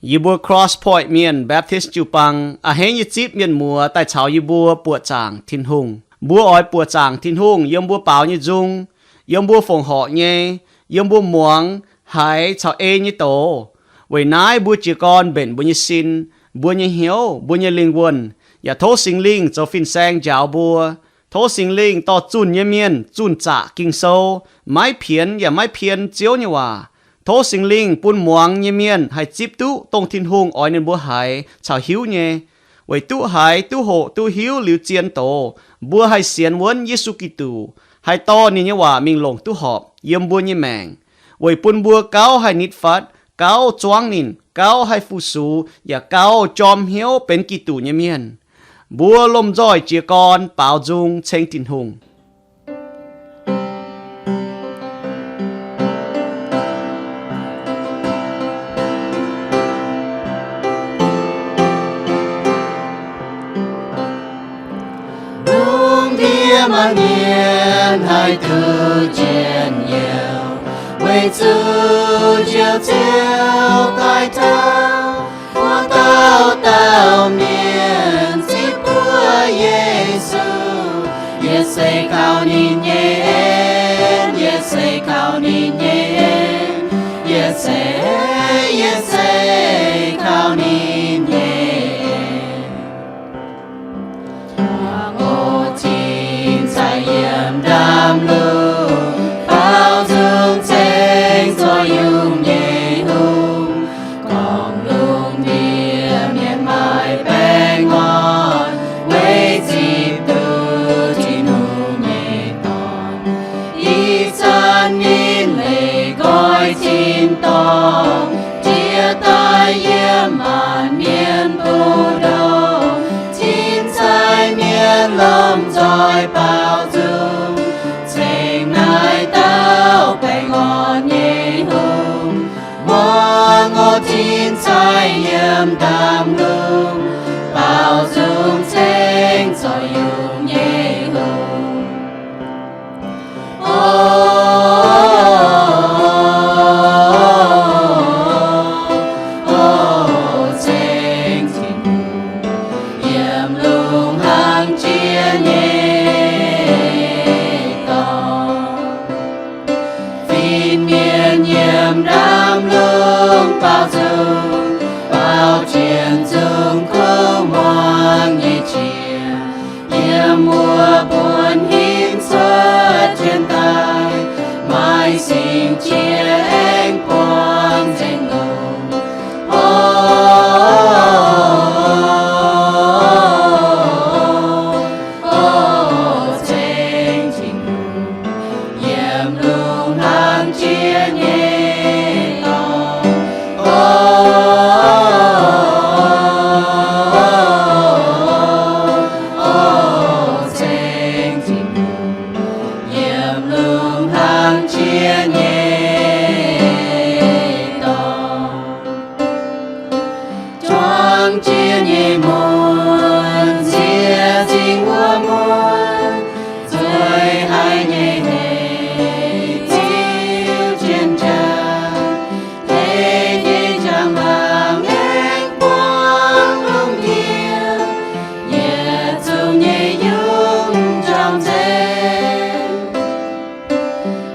Yie mbuo Cross Point Mienh Baptist jiu-baang a'hneiv nyei zipv mienh muoz daaih caux yie mbuo buoqc zaangc Tin-Hungh. Mbuo oix buoqc zaangc Tin-Hungh yiem mbuo baaux nyei nzung, yiem mbuo fongc horc nyei, yiem mbuo muangx, haiz caux ei nyei doz. Weic naaiv mbuo jiez gorn mbenc mbuo nyei sin, mbuo nyei hnyouv, mbuo nyei lingh wuonh, yaac tov Singx Lingh zoux fin-saeng njaaux mbuo. Tov Singx Lingh dorh zunh nyei mienh zunh zaqc Ging-Sou, maiv pienx yaac maiv pien Ziouv nyei waac. Tov Singx Lingh bun muangx nyei mienh haih zipv duqv dongh Tin-Hungh oix ninh mbuo haiz caux hiuv nyei. Weic duqv haiz, duqv hoqc, duqv hiuv liuz zien doz, mbuo haih sienx wuonv Yesu Giduc, haih dorh ninh nyei waac mingh longc duqv horpc yiem mbuo nyei maengc, weic bun mbuo gauh haih nitv fatv, gauh zuangv ninh, gauh haih fu-sux, yaac gauh jorm hnyouv benx Giduc nyei mienh. Mbuo lomh nzoih jiez gorn baaux nzung ceng Tin-Hungh. Lungh ndiev maanc mienh haih duqv njien-youh, weic zuqc Njoux Ziouv daaih taux, wuov dauh dauh mienh zipv buoz Yesu. Yie se kaux ninh nyei en, yie se kaux ninh nyei en, yie se, yie se kaux ninh nyei en. Muangx oc, cingx zaih yiem ndaamv-lungh baaux nzung ceng zorc yungh nyei hungh. Gorngv lungh ndiev mienh maaih baengh orn, weic zipv duqv Tin-Hungh nyei Dorn. Ih zanc ninh leih nqoi tin-dorngh, jiex daaih yiem maanc mienh mbu'ndongx. Cingx zaih mienh lomh nzoih baaux nzung ceng naaiv dauh baengh orn nyei hungh. Muangx oc, cingx zaih yiem ndaamv-lungh baaux nzung ceng zorc yungh nyei hungh. O, o, ceng Tin-Hungh, yiem lungh hlang jiex nyei dorngx. Fin-mienh yiem ndaamv-lungh baaux nzung, baaux jiex nzung kuv muangx nyei qiex. Yiem wuov buonv hinc cuotv jienv daaih, maaih singx jiex aengx buangh nzengc lungh. O, o, ceng Tin-Hungh, yiem lungh hlang jiex nyei dorngx. O, o, ceng Tin-Hungh, yiem lungh hlang jiex nyei dorngx. Juangc jiex nyei muonz, nziex zingh wuov muonz, zueiz haic nyei hec ziux jienv njang, tengx nyei njang-laangc aengx buangv lungh ndiev, yietc zungv nyei yungz njaaux nzengc.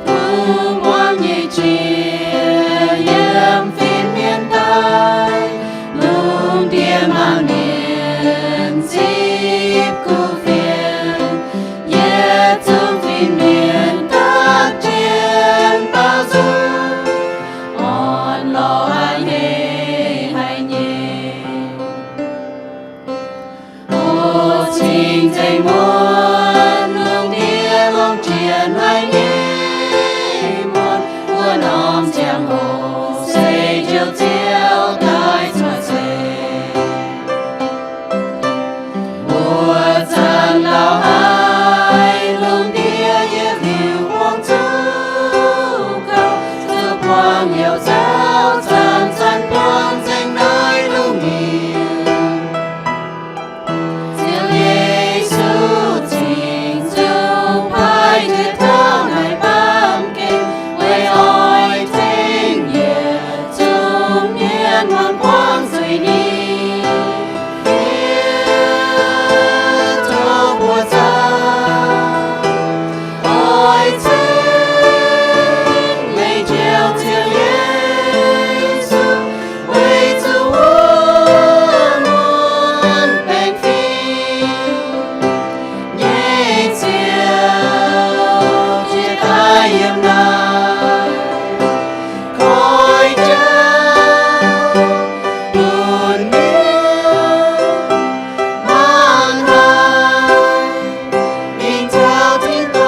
Kuv muangx nyei qiex yiem fin-mienh daaih, lungh ndiev maanc mienh Ninh fiev tov mbuo zanc oix cingx leih njoux Ziouv Yesu, weic zuqc wuov muonc baengh fim nyei Ziouv jiex daaih yiem naaiv koiv jauv, bun mienh maanh haih mingh taux tin-dorngh.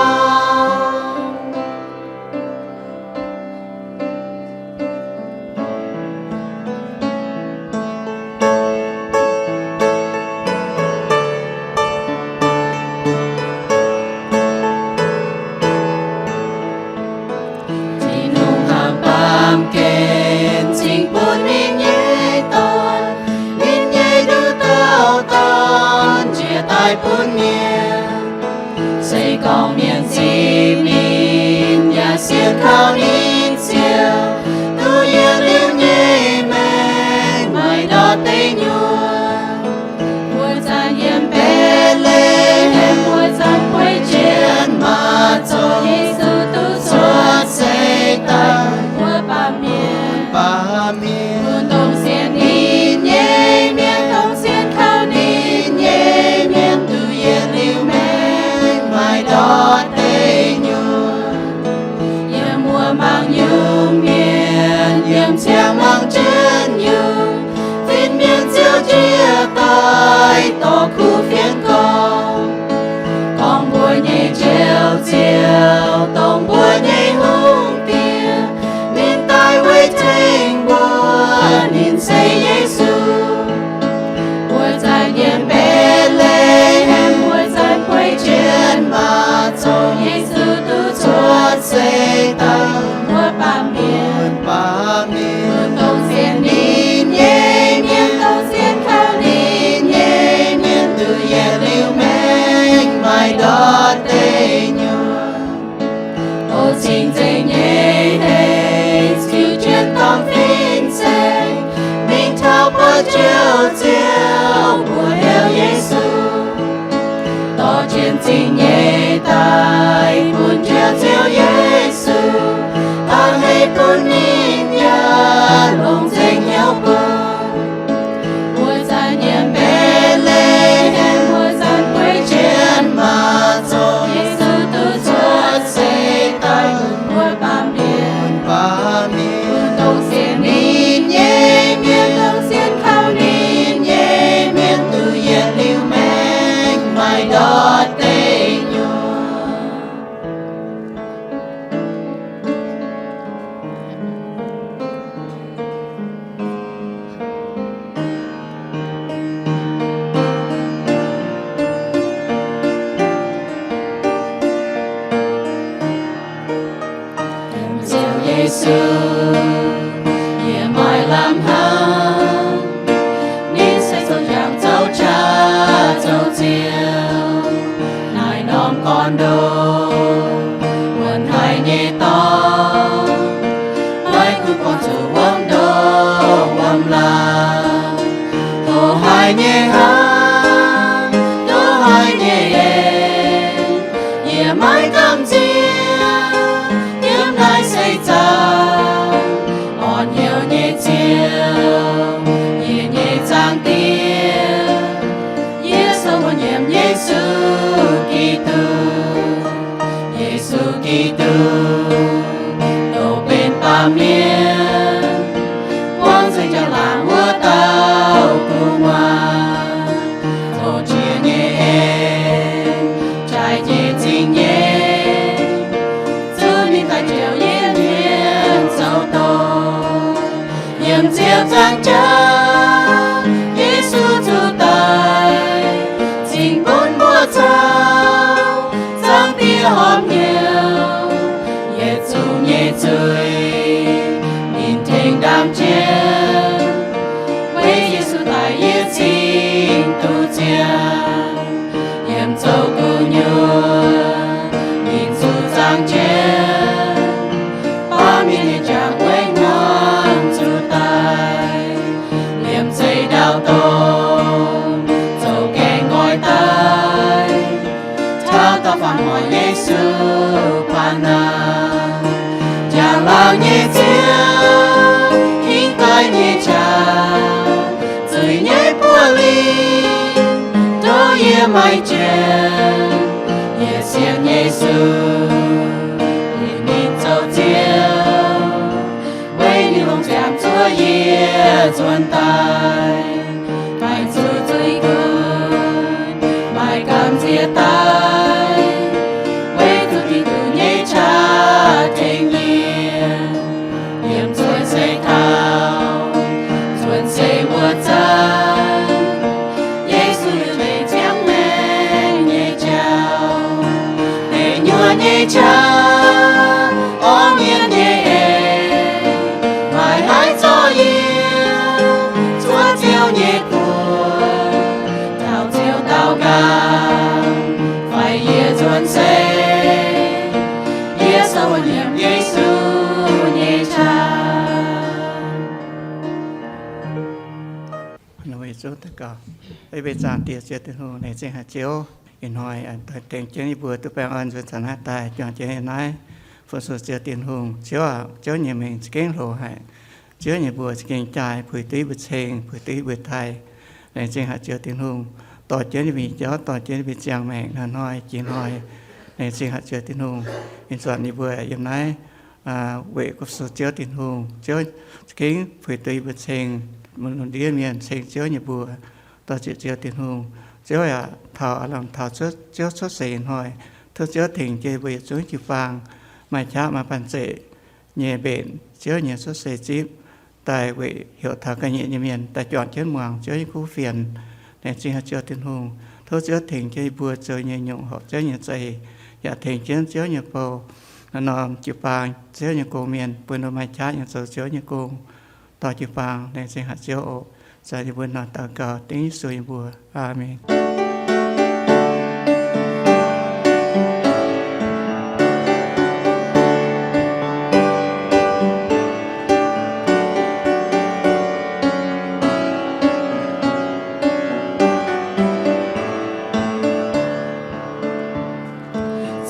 Tin-Hungh hnamv baamh gen cingx bun ninh nyei Dorn, ninh nyei nduqc dauh Dorn njiec daaih bun mienh. Se gorngv mienh zipv ninh yaac sienx kaux ninh Ziouv, duqv yietc liuz nyei maengc maaih ndortv deic nyuoqc. Wuov zanc yiem Mbetc^le^hem, wuov zanc bueix jienv maaz-zoux, Yesu duqv cuotv seix daaih wuov baamh mienh. Baamh mienh bun dongh sienx ninh nyei mienh, dongh sienx kaux ninh nyei mienh, duqv yietc liuz maengc maaih ndortv deic nyuoqc. Yiem wuov mangc nyungc mienh, yiem ziangh mangc jienv nyungc fin-mienh ziouc njiec daaih dorh kuv fienx gorngv, gorngv mbuo nyei Njoux Ziouv, dongh mbuo nyei Hungh Diex, ninh daaih weic tengx mbuo, ninh se Yesu. Wuov zanc yiem Mbetc^le^hem, wuov zanc bueix jienv maaz-zoux, Yesu duqv cuotv seix daaih wuov baamh mienh. Baamh mienh bun dongh sienx ninh nyei mienh, dongh sienx kaux ninh nyei mienh, duqv yietc liuz maengc maaih ndortv deic nyuoqc. O cing-nzengc nyei heix, ziux jienv dorngx fin-saeng, mingh taux buoz-jauv Ziouv, mbuox heuc Yesu, dorh jienv zingh nyei daaih bun Njoux Ziouv Yesu, hnangv heix bun ninh yaac longc nzengc hnyouv bun. Wuov zanc yiem Mbetc^le^hem, wuov zanc bueix jienv maaz-zoux, Yesu duqv cuotv seix daaih wuov baamh mienh. Baamh mienh bun dongh sienx ninh nyei mienh, dongh sienx kaux ninh nyei mienh, duqv yietc liuz maengc maaih ndortv deic nyuoqc. Ziouv Yesu, yie maaih lamh hnamv, ninh se zoux njang zoux jaax zoux Ziouv, naaiv norm gorn-ndoqv wuonx haic nyei dorngx, maiv gunv buangh zuqc wuom ndoqv wuom laangz, tov haic nyei hnamv, tov haic nyei en, yie maiv gamh nziex yiem naaiv seix zaangc. Orn hnyouv nyei Ziouv, yie nyei Zaangc Diex, yie sou wuonv yiem Yesu Giduc. Yesu Giduc, dongh benx baamh mienh buangv nzengc njang-laangc wuov dauh gu'nguaaz, zoux jiex nyei en, jaaix nyei zingh nyeic, zuqc ninh daaih njoux yie mienh zoux doz. Yiem Ziouv Zaangc Jaax, Yesu zuqc daic, cingx bun mbuo caux Zaangc Diex horpc hnyouv. Yietc zungv nyei zuiz ninh tengx ndaam jienv. Weic Yesu daic yie cingx duqv ziangh. Yiem zoux gu'nyuoz ninh zuqc zaangc jienv, baamh mienh nyei jangx weic hmuangx zuqc daic. Liemh zeih ndau dorngx, zoux gaengh nqoi daaih, taux dauh faam-hoic Yesu paan naaic. Njang-laangc nyei Ziouv, hingv daaih nyei qaqv, zuiz nyei buoz-ling, ndoqv yie maiv jangx, yie sienx Yesu, yie mingh zoux Ziouv, weic ninh longc ziangx zuov yie nzuonx daaih, maaih zuqc zuiz gunv, maaih gamh nziex daaih, weic zuqc Giduc nyei qaqv tengx yie. Yiem nzuonx seix taux, nzuonx seix wuov zanc, Yesu liuz leiz ziangx maengc nyei jauv, deic nyuoqc nyei qaqv, orv mienh nyei eix, maaih haaix zorqv yie cuotv Ziouv nyei buoz, taux Ziouv daux gaux, fai yie nzuonx seix, yie sou wuov nyiemc Yesu nyei qaqv. Mbuo zaangc Diex Ziouv Tin-Hungh, laengz zingh haic Ziouv, ih hnoi tengx jienv yie mbuo duqv baengh orn nzuonx zanc naaiv daaih juangc jienv yiem naaiv, fu-sux Ziouv Tin-Hungh. Ziouv aac, Ziouv nyei mengh za'gengh hlo haic. Ziouv nyei mbuox za'gengh jaaix, puix duqv yie mbuo ceng, puix duqv yie mbuo taaih. Laengz zingh haic Ziouv Tin-Hungh, dorh jienv yie mbuo nyei jauv, dorh jienv yie mbuo ziangh maengc hnoi-hnoi jiex hnoi. Laengz zingh haic Ziouv Tin-Hungh, ih zanc yie mbuo yiem naaiv weic gu sou Ziouv Tin-Hungh, Ziouv za'gengh puix duqv yie mbuo ceng, lungh ndiev mienh ceng Ziouv nyei mbuox, dorh ziec Ziouv Tin-Hungh. Ziouv aac, taux aav lamh taux Ziouv cuotv seix hnoi, tov Ziouv tengx jienv yie mbuo yietc zungv jiu-baang maaih qaqv maaih banh zeic nyei mbenc Ziouv nyei cuotv seix zipv daaih weic heuc taux ga'nyiec nyei mienh daaih juangc jienv muangx Ziouv nyei kuv fienx. Laengz zingh haic Ziouv Tin-Hungh, tov Ziouv tengx jienv yie mbuo zoux nyei nyungc horpc Ziouv nyei za'eix, yaac tengx jienv Ziouv nyei bou, norm jiu-baang Ziouv nyei gong-mienh, bun ninh maaih qaqv yangh zoux Ziouv nyei gong, dorh jiu-baang. Laengz zingh haic Ziouv oc. Zanc yie mbuo nor daux gaux dengv Yesu nyei mbuox. Aamen.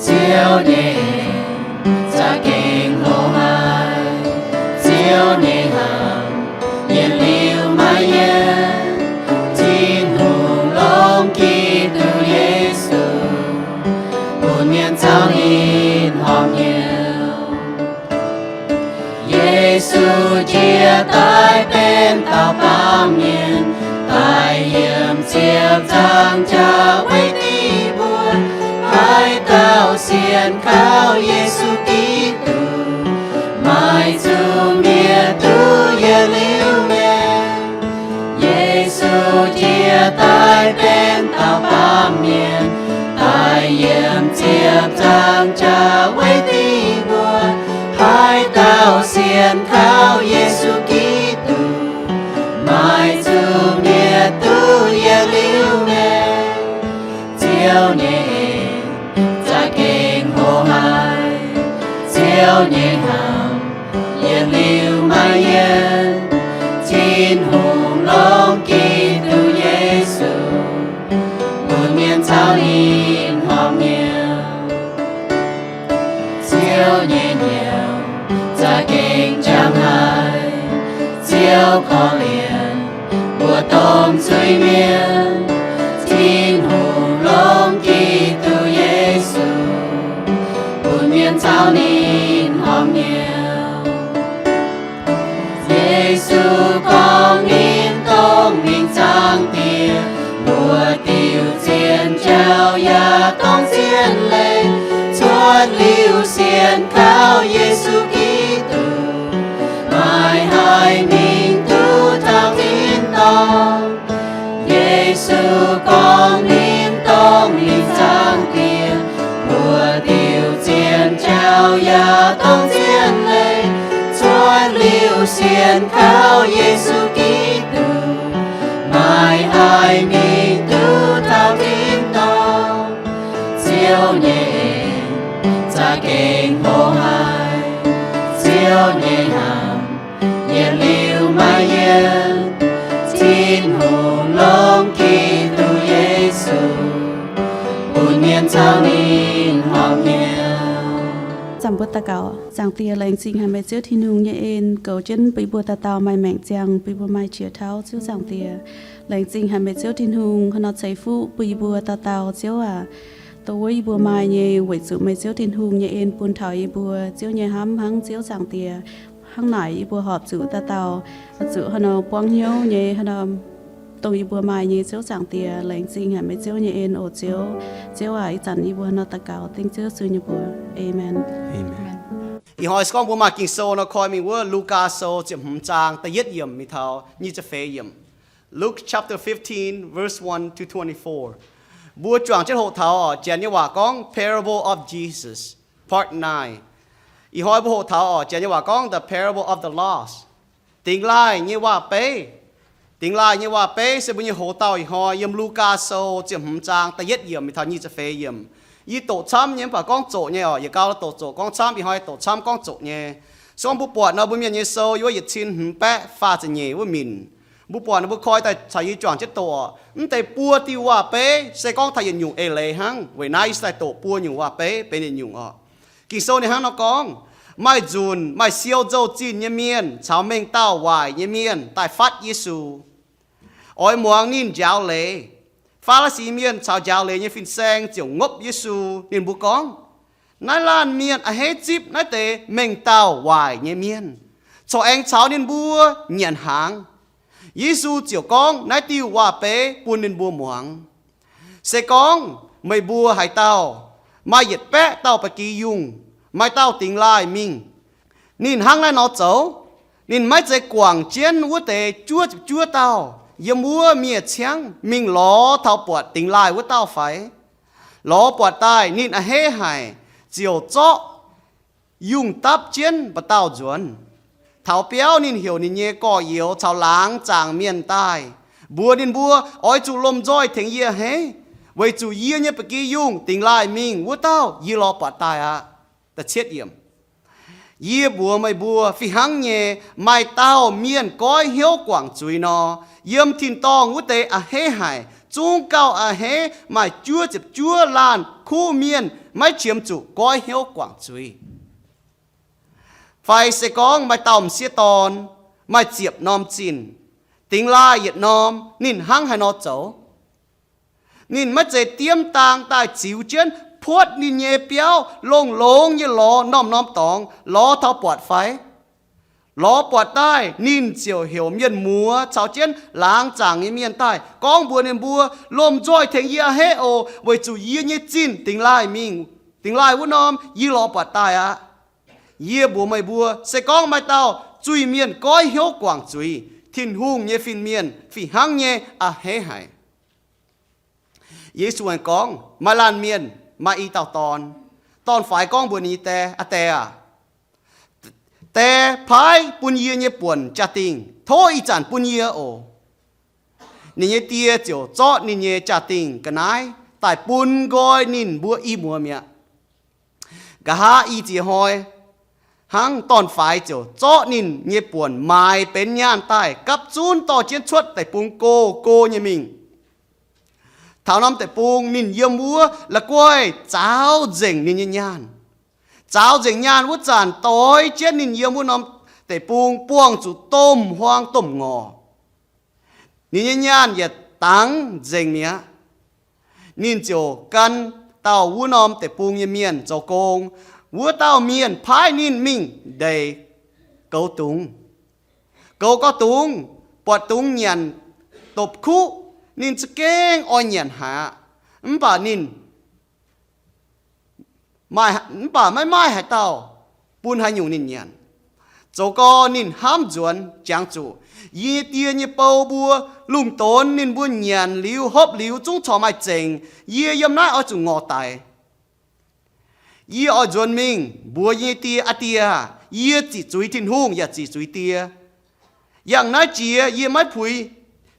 Ziouv nyei za'gengh hlo haic, Ziouv nyei hlamv yietc liuz maiv yienv. Tin-Hungh longc Giduc Yesu bun mienh caux ninh horpc hnyouv. Yesu njiec daaih benx dauh baamh mienh, daaih yiem ziepc nzaangc jaax weic ninh mbuo. Haaix dauh sienx kaux Yesu Giduc, maaih zuqc mietc duqv yietc liuz maengc. Yesu njiec daaih benx dauh baamh mienh, daaih yiem ziepc nzaangc jaax weic ninh mbuo. Haaix dauh sienx kaux Yesu Giduc, maaih zuqc mietc duqv yietc liuz maengc. Ziouv nyei en za'gengh hlo haic, Ziouv nyei hlamv yietc liuz maiv yienv. Tin-Hungh longc Giduc Yesu bun mienh caux ninh horpc hnyouv. Ziouv nyei hnyouv za'gengh jangx haic, Ziouv korv-lienh mbuo domh zuiz-mienh. Tin-Hungh longc Giduc Yesu bun mienh caux ninh horpc hnyouv. Yesu gorngv ninh dongh mingh Zaangc Diex, mbuo diuc zien jauv yaac dongh zien leiz. Cuotv liuz sienx kaux Yesu Giduc, maaih haic mingh duqv taux tin-dorngh. Yesu gorngv ninh dongh mingh Zaangc Diex, mbuo diuc zien jauv yaac dongh zien leiz. Cuotv liuz sienx kaux Yesu Giduc, maaih haic mingh duqv taux tin-dorngh. Ziouv nyei en za'gengh hlo haic, Ziouv nyei hlamv yietc liuz maiv yienv. Tin-Hungh longc Giduc Yesu bun mienh caux ninh horpc hnyouv. Zanc mbuo daux gaux. Zaangc Diex, laengz zingh haic meih Ziouv Tin-Hungh nyei en goux jienv bun yie mbuo dauh dauh maaih maengc ziangh, bun yie mbuo maaih qiex tauv. Ziouv Zaangc Diex, laengz zingh haic meih Ziouv Tin-Hungh haaix nor ceix fuqv bun yie mbuo dauh dauh, Ziouv aac. Dongh wuov yie mbuo maaih nyei weic zuqc meih Ziouv Tin-Hungh nyei en bun taux yie mbuo. Ziouv nyei hnamv hnangv, Ziouv Zaangc Diex, hnangv naaic yie mbuo horpc zuqc dauh dauh zuqc haaix nor buangv hnyouv nyei, haaix nor dongh yie mbuo maaih nyei. Ziouv Zaangc Diex, laengz zingh haic meih Ziouv nyei en oc Ziouv. Ziouv aac, ih zanc yie mbuo haaix nor daux gaux dengv Ziouv Yesu nyei mbuox. Aamen. Ih hnoi se gorngv mbuo maaih Ging-Sou nor koi mingh wuov Lugaa Sou ziepc hmz zaang da'yietv yiemc mingh taux nyic ziepc feix yiemc. Luke chapter fifteen, verse one to twenty-four. Mbuo juangc jienv hoqc taux oc, Janx nyei waac gorngv Parable of Jesus, Part nine. Ih hnoi mbuo hoqc taux oc, Janx nyei waac gorngv The Parable of the Lost, Dingx Laaih nyei Waac-Beiv. Dingx Laaih nyei Waac-Beiv se mbuo nyei hoz dauh ih hnoi yiem Lugaa Sou ziepc hmz zaang da'yietv yiemc mingh taux nyic ziepc feix yiemc. Yie doqc camv nyei mv baac gorngv zoqc nyei oc. Yietc gau doqc zoqc gorngv camv, ih hnoi doqc camv gorngv zoqc nyei. Se gorngv mbuo buatc nor, mbuo Mienh nyei sou yiem wuov yietc cin hmz baeqv faah ziepc nyeic wuov minc. Mbuo buatc nor mbuo koi daaih caux yie juangc jienv doqc oc. Mv deix buo diuh waac-beiv se gorngv taux yietc nyungc eix leiz hnangv. Weic naaiv yie se daaih doqc buo nyungc waac-beiv benx yietc nyungc oc. Ging-Sou ninh hnangv nor gorngv, maaih nzunc maaih siou nzou-zinh nyei mienh caux mengh dauh waaic nyei mienh daaih fatv Yesu, oix muangx ninh njaaux leiz. Faa^li^si Mienh caux njaaux leiz nyei fin-saeng ziouc ngopv Yesu. Ninh mbuo gorngv, naaiv laanh mienh a'hneiv zipv naaiv deix mengh dauh waaic nyei mienh, corc aengx caux ninh mbuo nyanc hnaangx. Yesu ziouc gorngv naaiv diuh waac-beiv bun ninh mbuo muangx, se gorngv meih mbuo haaix dauh maaih yietc baeqv dauh ba'gi yungh, maaih dauh dingx laaih mingh, ninh hnangv naaiv nor zoux. Ninh maiv zeiz guangc jienv wuov deix juov ziepc juov dauh yiem wuov miev-ciangv mingh lorz taux buatc dingx laaih wuov dauh fai? Lorz buatc daaih ninh a'hneiv haic, ziouc zorqv yungh dapv jienv mba'dauh nzuonx. Taux biauv ninh heuc ninh nyei gorx-youz caux laangz zaangc mienh daaih, mbuox ninh mbuo, oix zuqc lomh nzoih tengx yie a'hneiv, weic zuqc yie nyei ba'gi yungh dingx laaih mingh wuov dauh yie lorz buatc daaih aqv. Yie mbuox meih mbuo, fih hnangv nyei, maaih dauh mienh goiv hnyouv guangc zuiz nor, yiem tin-dorngh wuov deix a'hneiv haic, zungv gauh a'hneiv maaih juov ziepc juov laanh kuv mienh maiv qiemx zuqc goiv hnyouv guangc zuiz. Fai se gorngv maaih dauh m'sieqv dorn maaih ziepc norm zinh, dingx laaih yietc norm, ninh hnangv haaix nor zoux? Ninh maiv zeiz diemv dang daaih ziux jienv puotv ninh nyei biauv, longx-longx nyei lorz norm-norm dorngx lorz taux buatc fai? Lorz buatc daaih, ninh ziouc heuc mienh muoz caux jienv laangz zaangc nyei mienh daaih gorngv mbuox ninh mbuo, lomh nzoih tengx yie a'hneiv oc, weic zuqc yie nyei zinh dingx laaih mingh, dingx laaih wuov norm yie lorz buatc daaih aqv. Yie mbuox meih mbuo, se gorngv maaih dauh zuiz-mienh goiv hnyouv guangc zuiz, Tin-Hungh nyei fin-mienh fih hnangv nyei a'hneiv haic. Yesu aengx gorngv, maaih laanh mienh maaih i dauh dorn. Dorn-faix gorngv mbuox ninh nyei die, Aa Die aah, Die, paaiv bun yie nyei buonc jaa-dingh, tov ih zanc bun yie oc. Ninh nyei die ziouc zorqv ninh nyei jaa-dingh ga'naaiv daaih bun nqoi ninh mbuo i muoz mi'aqv. Nqa'haav i ziex hnoi hnangv, dorn-faix ziouc zorqv ninh nyei buonc maaiz benx nyaanh daaih gapv zunv dorh jienv cuotv deic-bung go go nyei mingh. Taux norm deic-bung ninh yiem wuov la'guaih zaaux nzengc ninh nyei nyaanh. Zaaux nzengc nyaanh wuov zanc doix jienv ninh yiem wuov norm deic-bung buangh zuqc domh huaang domh ngorc. Ninh nyei nyaanh yietc dangx nzengc mi'aqv. Ninh ziouc gan dauh wuov norm deic-bung nyei mienh zoux gong. Wuov dauh mienh paaiv ninh mingh ndeic goux dungz. Goux gau dungz, buatc dungz nyanc dopc kuv, ninh za'gengh oix nyanc haic aqv. Mv baac ninh mv baac maiv maaih haaix dauh bun haaix nyungc ninh nyanc. Zoux gau ninh hnamv nzuonx jangx zuqc, yie nyei die nyei bou mbuo lungh donx ninh mbuo nyanc liuz hopv liuz zungv corc maaih zengc. Yie yiem naaiv oix zuqc ngorc daic. Yie oix nzuonx mingh mbuox yie nyei die, Aa Die aah, yie ziqc zuiz Tin-Hungh yaac ziqc zuiz die. Yangh naaiv jiex yie maiv puix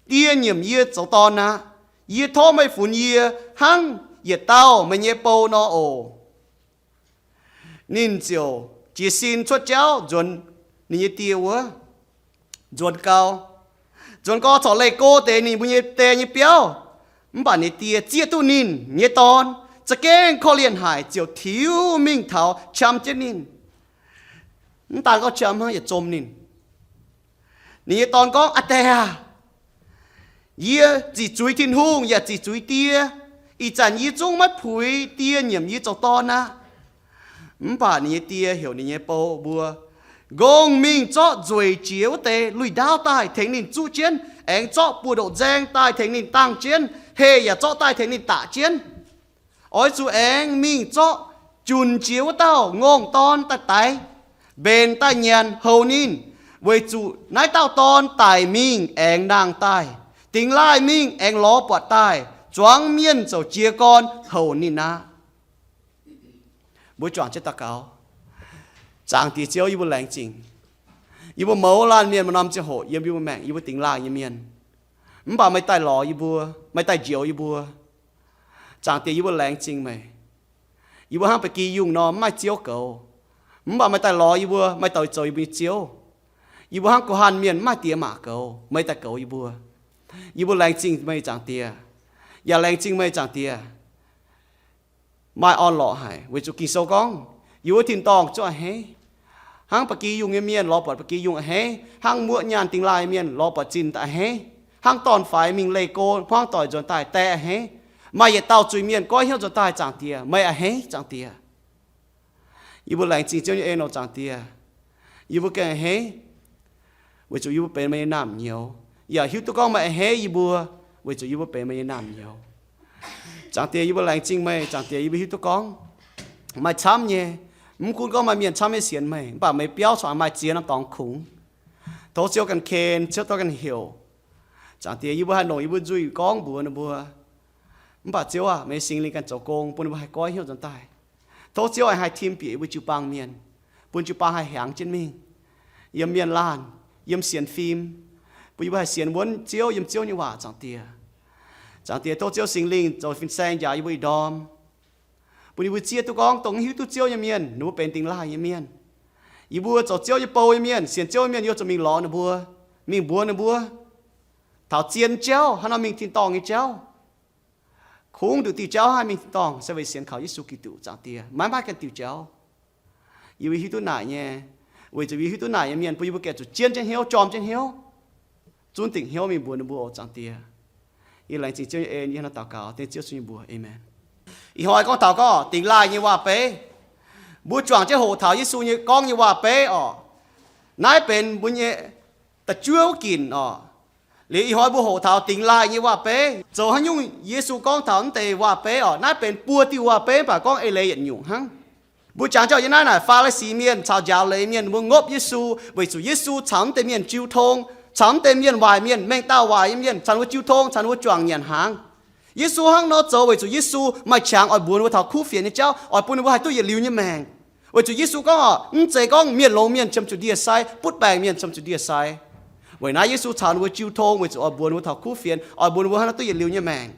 die nyiemc yie zoux dorn aqv. Yie tov meih funx yie hnangv yietc dauh meih nyei bou nor oc. Ninh ziouc jiez sin cuotv jauv nzuonx ninh nyei die wuov. Nzuonx gau, Nzuonx gorx corc leih go deix ninh mbuo nyei die nyei biauv. Mv baac ninh die zieqv duqv ninh nyei dorn za'gengh korv-lienh haic, ziouc tiux mingh taux qam jienv ninh. Mv daan gorngv qam hnangv, yietc zom ninh. Ninh nyei dorn gorngv, Aa Die aah! Yie ziqc zuiz Tin-Hungh yaac ziqc zuiz die. Ih zanc yie zungv maiv puix die nyiemc yie zoux dorn aqv. Mv baac ninh nyei die heuc ninh nyei bou mbuo, Nqongh mingh zorqv nzueic jiex wuov deix lui-ndaauv daaih tengx ninh zuqv jienv, aengx zorqv buoz-ndoqv nzaeng daaih tengx ninh dangh jienv, heh yaac zorqv daaih tengx ninh daqc jienv. Oix zuqc aengx mingh zorqv junc jiex wuov dauh ngongh dorn daaih daix, mbenc daaih nyanc houc ninh, weic zuqc naaiv dauh dorn daic mingh aengx nangh daaih, dingx laaih mingh aengx lorz buatc daaih, zuangx mienh ziouc jiez gorn houc ninh aqv. Mbuo juangc jienv daux gaux. Zaangc Diex Ziouv, yie mbuo laengz zingh. Yie mbuo mouz laanh mienh maaih norm ziangh hoc yiem yie mbuo maengc, yie mbuo dingx laaih nyei mienh. Mv baac meih daaih lorz yie mbuo, meih daaih njoux yie mbuo. Zaangc Diex, yie mbuo laengz zingh meih. Yie mbuo hnangv ba'gi yungh nor, mv maaih Ziouv goux. Mv baac meih daaih lorz yie mbuo, meih douh zoux yie mbuo nyei Ziouv. Yie mbuo hnangv guh hanh mienh, mv maaih diex maac goux, meih daaih goux yie mbuo. Yie mbuo laengz zingh meih, Zaangc Diex, yaac laengz zingh meih, Zaangc Diex. Maaih orn-lorqc haic, weic zuqc Ging-Sou gorngv, yie mbuo tin-dorngh zungv a'hneiv. Hnangv ba'gi yungh nyei mienh lorz buatc ba'gi yungh a'hneiv, hnangv muoqv nyaanh dingx laaih nyei mienh lorz buatc zinh a'hneiv, hnangv dorn-faix mingh leih go hmuangv doic nzuonx daaih die a'hneiv, maaih yietc dauh zuiz-mienh goiv hnyouv nzuonx daaih, Zaangc Diex, meih a'hneiv, Zaangc Diex. Yie mbuo laengz zingh Ziouv nyei en oc, Zaangc Diex. Yie mbuo gengh a'hneiv, weic zuqc yie mbuo benx meih nyei naamh nyouz. Yaac hiuv duqv gorngv meih a'hneiv yie mbuo, weic zuqc yie mbuo benx meih nyei naamh nyouz. Zaangc Diex, yie mbuo laengz zingh meih, Zaangc Diex. Yie mbuo hiuv duqv gorngv maaih camv nyei, mv gunv gorngv maaih mienh camv nyei sienx meih, mv baac meih biauv corc maaih ziex norm dorngx kungx. Tov Ziouv ganh ken, Ziouv tov ganh heuc. Zaangc Diex, yie mbuo haih longc yie mbuo nzuih gorngv mbuox ninh mbuo. Mv baac Ziouv aac, meih nyei Singx Lingh ganh zoux gong bun ninh mbuo haih goiv hnyouv nzuonx daaih. Tov Ziouv aengx haih tim bieqc yie mbuo jiu-baang mienh, bun jiu-baang haih hiaangx jienv mingh yiem mienh laanh, yiem sienx fim, bun yie mbuo haih sienx wuonv Ziouv yiem Ziouv nyei waac, Zaangc Diex. Zaangc Diex, tov Ziouv Singx Lingh zoux fin-saeng njaaux yie mbuo ih ndorm, bun yie mbuo zieqv duqv gorngv dongh mv hiuv duqv Ziouv nyei mienh, ninh mbuo benx dingx laaih nyei mienh. Yie mbuo zoux Ziouv nyei bou nyei mienh, sienx Ziouv nyei mienh, yie mbuo zuqc mingh lorz ninh mbuo, mingh mbuox ninh mbuo taux zien jauv, haaix nor mingh tin-dorngh nyei jauv. Kungx nduqc diuh jauv haih mingh tin-dorngh se weic sienx kaux Yesu Giduc, Zaangc Diex, maiv maaih ganh diuh jauv. Yie mbuo hiuv duqv naaic nyei, weic zuqc yie hiuv duqv naaic nyei mienh bun yie mbuo gaengh zuqc jienv jienv hnyouv, jorm jienv hnyouv, zunv dingc hnyouv mingh mbuox ninh mbuo oc, Zaangc Diex. Yie laengz zingh Ziouv nyei en, yie hnangv naaiv daux gaux dengv Ziouv Yesu nyei mbuox. Aamen. Ih hnoi gorngv taux gorngv dingx laaih nyei waac-beiv. Mbuo juangc jienv hoqc taux Yesu nyei gorngv nyei waac-beiv oc. Naaiv benx mbuo nyei da'juov wuov ginc oc. Liuz ih hnoi mbuo hoqc taux dingx laaih nyei waac-beiv. Zoux haaix nyungc Yesu gorngv taux naaiv deix waac-beiv oc? Naaiv benx buo diuh waac-beiv, mv baac gorngv eix leiz yietc nyungc hnangv. Mbuo jangx jauh yiem naaiv naaic, Faa^li^si Mienh caux njaaux leiz mienh, ninh mbuo ngopv Yesu weic zuqc Yesu caux naaiv deix mienh jiu tong, caux naaiv deix mienh waaic mienh, mengh dauh waaic nyei mienh, caux ninh mbuo jiu tong, caux ninh mbuo juangc nyanc hnaangx. Yesu hnangv nor zoux weic zuqc Yesu maaih qangx oix mbuox ninh mbuo taux kuv fienx nyei jauv, oix bun ninh mbuo haih duqv yietc liuz nyei maengc. Weic zuqc Yesu gorngv oc, mv zeiz gorngv mienh longx mienh qiemx zuqc ndie-sai, butv baengc mienh qiemx zuqc ndie-sai. Weic naaiv Yesu caux ninh mbuo jiu tong weic zuqc oix mbuox ninh mbuo taux kuv fienx, oix mbuox ninh mbuo hnangv naaiv duqv yietc liuz nyei maengc.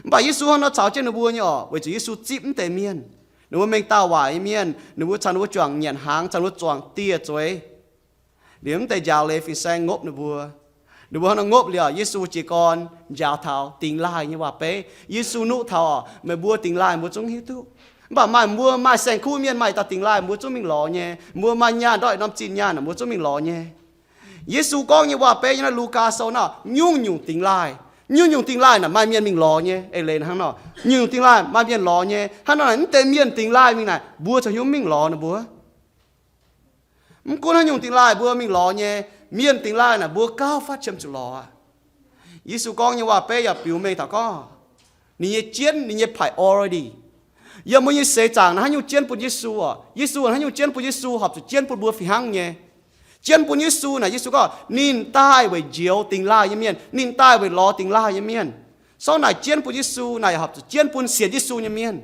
Mv baac Yesu hnangv nor caux jienv ninh mbuo nyei oc, weic zuqc Yesu zipv mv deix mienh. Ninh mbuo mengh dauh waaic nyei mienh, ninh mbuo caux ninh mbuo juangc nyanc hnaangx, caux ninh mbuo juangc dieh zueiz. Liuz mv deix njaaux leiz fin-saeng ngopv ninh mbuo. Ninh mbuo hnangv nor ngopv liuz, Yesu jiez gorn njaaux taux dingx laaih nyei waac-beiv. Yesu nuqv taux oc, meih mbuo dingx laaih mbuo zungv hiuv duqv. Mv baac maaih mbuo maaih saeng-kuv mienh maaih dauh dingx laaih mbuo zungv mingh lorz nyei. Mbuo maaih nyaanh ndortv norm zinh nyaanh mbuo zungv mingh lorz nyei. Yesu gorngv nyei waac-beiv nyei naaiv Lugaa Sou naaiv, nyungc-nyungc dingx laaih, nyungc-nyungc dingx laaih naaic maaih mienh mingh lorz nyei. Eix leiz hnangv nor, nyungc-nyungc dingx laaih maaih mienh lorz nyei. Hnangv nor naaic, mv deix mienh dingx laaih mingh naaic, mbuo caux hnyouv mingh lorz ninh mbuo. Mv gunv haaix nyungc dingx laaih mbuo mingh lorz nyei, mienh dingx laaih naaic mbuo gauh fatv qiemx zuqc lorz aqv. Yesu gorngv nyei waac-beiv yaac biux mengh taux gorngv ninh nyei jienv, ninh nyei priority. Yiem mbuo nyei seix zaangc naaic haaix nyungc jienv bun Yesu oc? Yesu haaix nyungc jienv bun Yesu horpc zuqc jienv bun mbuo fih hnangv nyei. Jienv bun Yesu naaic, Yesu gorngv ninh daaih weic njoux dingx laaih nyei mienh, ninh daaih weic lorz dingx laaih nyei mienh. Sortv naaic jienv bun Yesu naaic yaac horpc zuqc jienv bun sienx Yesu nyei mienh.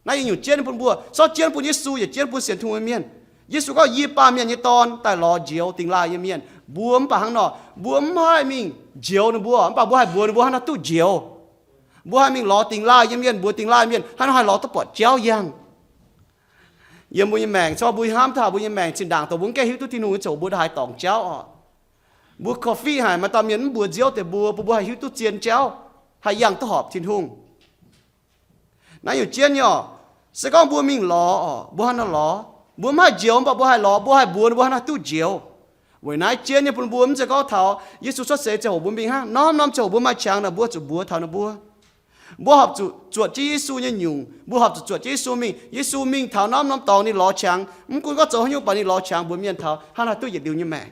Naaiv yietc nyungc jienv bun mbuo, sortv jienv bun Yesu yaac jienv bun sienx Tin-Hungh nyei mienh. Yesu gorngv, Yie, Baamh Mienh nyei Dorn, daaih lorz njoux dingx laaih nyei mienh. Mbuo mv baac hnangv nor, mbuo mv haih mingh njoux ninh mbuo, mv baac mbuo haih mbuox ninh mbuo hnangv naaiv duqv njoux. Mbuo haih mingh lorz dingx laaih nyei mienh, mbuox dingx laaih mienh hnangv nor haih lorz duqv buatc jauv yangh. Yiem mbuo nyei maengc, corc mbuo hnamv taux mbuo nyei maengc zinh ndaangc dongh mbuo mv gaengh hiuv duqv Tin-Hungh nyei ziangh hoc mbuo ndaaih haih dorngc jauv oc. Mbuo korv-fiqv haic, maaih dauh mienh mv mbuox nziouv deix mbuo, bun mbuo haih hiuv duqv zien jauv, haih yangh duqv horpc Tin-Hungh. Naaiv nyungc jienv nyei oc. Se gorngv mbuo mingh lorz oc, mbuo hnangv nor lorz. Mbuo mv haih njoux, mv baac mbuo haih lorz, mbuo haih mbuox ninh mbuo hnangv nor duqv njoux. Weic naaiv jienv nyei bun mbuo mv zeiz gorngv taux Yesu cuotv seix ziangh hoc mbuo mingh hnangv. Norm-norm ziangh hoc mbuo maaih qangx naaic, mbuo zuqc mbuox taux ninh mbuo. Mbuo horpc zuqc zuotc jienv Yesu nyei nyungc. Mbuo horpc zuqc zuotc jienv Yesu mingh. Yesu mingh taux norm-norm dorngx ninh lorz qangx. Mv gunv gorngv zoux haaix nyungc, mv baac ninh lorz qangx mbuox mienh taux hnangv haaix duqv yietc liuz nyei maengc.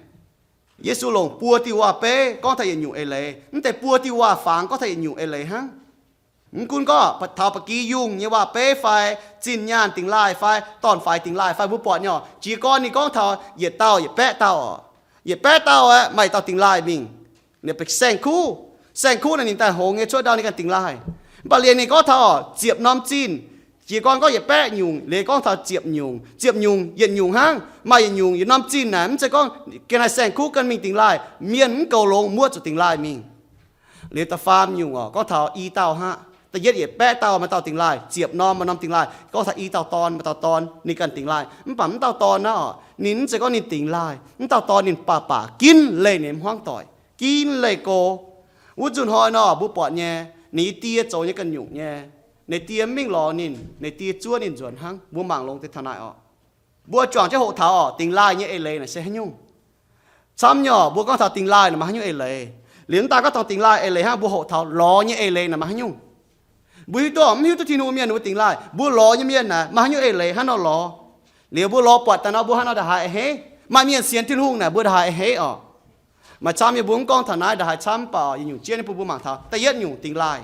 Yesu longc buo diuh waac-beiv gorngv taux yietc nyungc eix leiz. Mv deix buo diuh waac-fangx gorngv taux yietc nyungc eix leiz hnangv. Mv gunv gorngv taux ba'gi yungh nyei waac-beiv fai zinh nyaanh dingx laaih fai dorn-faix dingx laaih fai mbuo buatc nyei oc, jiez gorn ninh gorngv taux yietc dauh yietc baeqv dauh oc. Yietc baeqv dauh aeqv, maaih dauh dingx laaih mingh. Ninh saeng-kuv. Saeng-kuv naaic ninh daaih hngongx nyei cuotv ndau ninh ganh dingx laaih. Mv baac liuz ninh gorngv taux ziepc norm zinh. Jiez gorn gorngv yietc baeqv nyungc, liuz gorngv taux ziepc nyungc. Ziepc nyungc, yietc nyungc hnangv. Maaih yietc nyungc, yietc norm zinh naaic mv zeiz gorngv ga'naaiv saeng-kuv ganh mingh dingx laaih. Mienh mv goux longx muoqv zuqc dingx laaih mingh. Liuz da'faam nyungc oc, gorngv taux i dauh hnangv. Da'yietv yietc baeqv dauh maaih dauh dingx laaih, ziepc norm maaih norm dingx laaih. Gorngv taux i dauh dorn maaih dauh dorn ninh ganh dingx laaih. Mv baac mv dauh dorn naaiv oc, ninh mv zeiz gorngv ninh dingx laaih. Mv dauh dorn ninh baac baac ginv leih ninh hmuangv doic, ginv leih go. Wuov nzunc hnoi nor mbuo buatc nyei, ninh nyei die zoux nyei ganh nyungc nyei. Ninh die mv mingh lorz ninh, ninh die zuov ninh nzuonx hnangv. Mbuo mangc longx deix taux naaic oc. Mbuo juangc jienv hoqc taux oc, dingx laaih nyei eix leiz naaic se haaix nyungc. Camv nyei oc, mbuo gorngv taux dingx laaih naaic maaih haaix nyungc eix leiz. Liuz mv daaih gorngv taux dingx laaih eix leiz hnangv, mbuo hoqc taux lorz nyei eix leiz naaic maaih haaix nyungc. Mbuo hiuv duqv mv hiuv duqv Tin-Hungh mienh ninh mbuo dingx laaih, mbuo lorz nyei mienh naaic maaih haaix nyungc eix leiz hnangv nor lorz. Liuz mbuo lorz buatc daaih nor mbuo hnangv nor nda'haaix a'hneiv. Maaih mienh sienx Tin-Hungh naaic mbuo nda'haaix a'hneiv oc. Maaih camv nyei mbuo mv gorngv taux naaiv nda'haaix camv, mv baac yietc nyungc jienv nyei bun mbuo mangc taux da'yietv nyungc dingx laaih.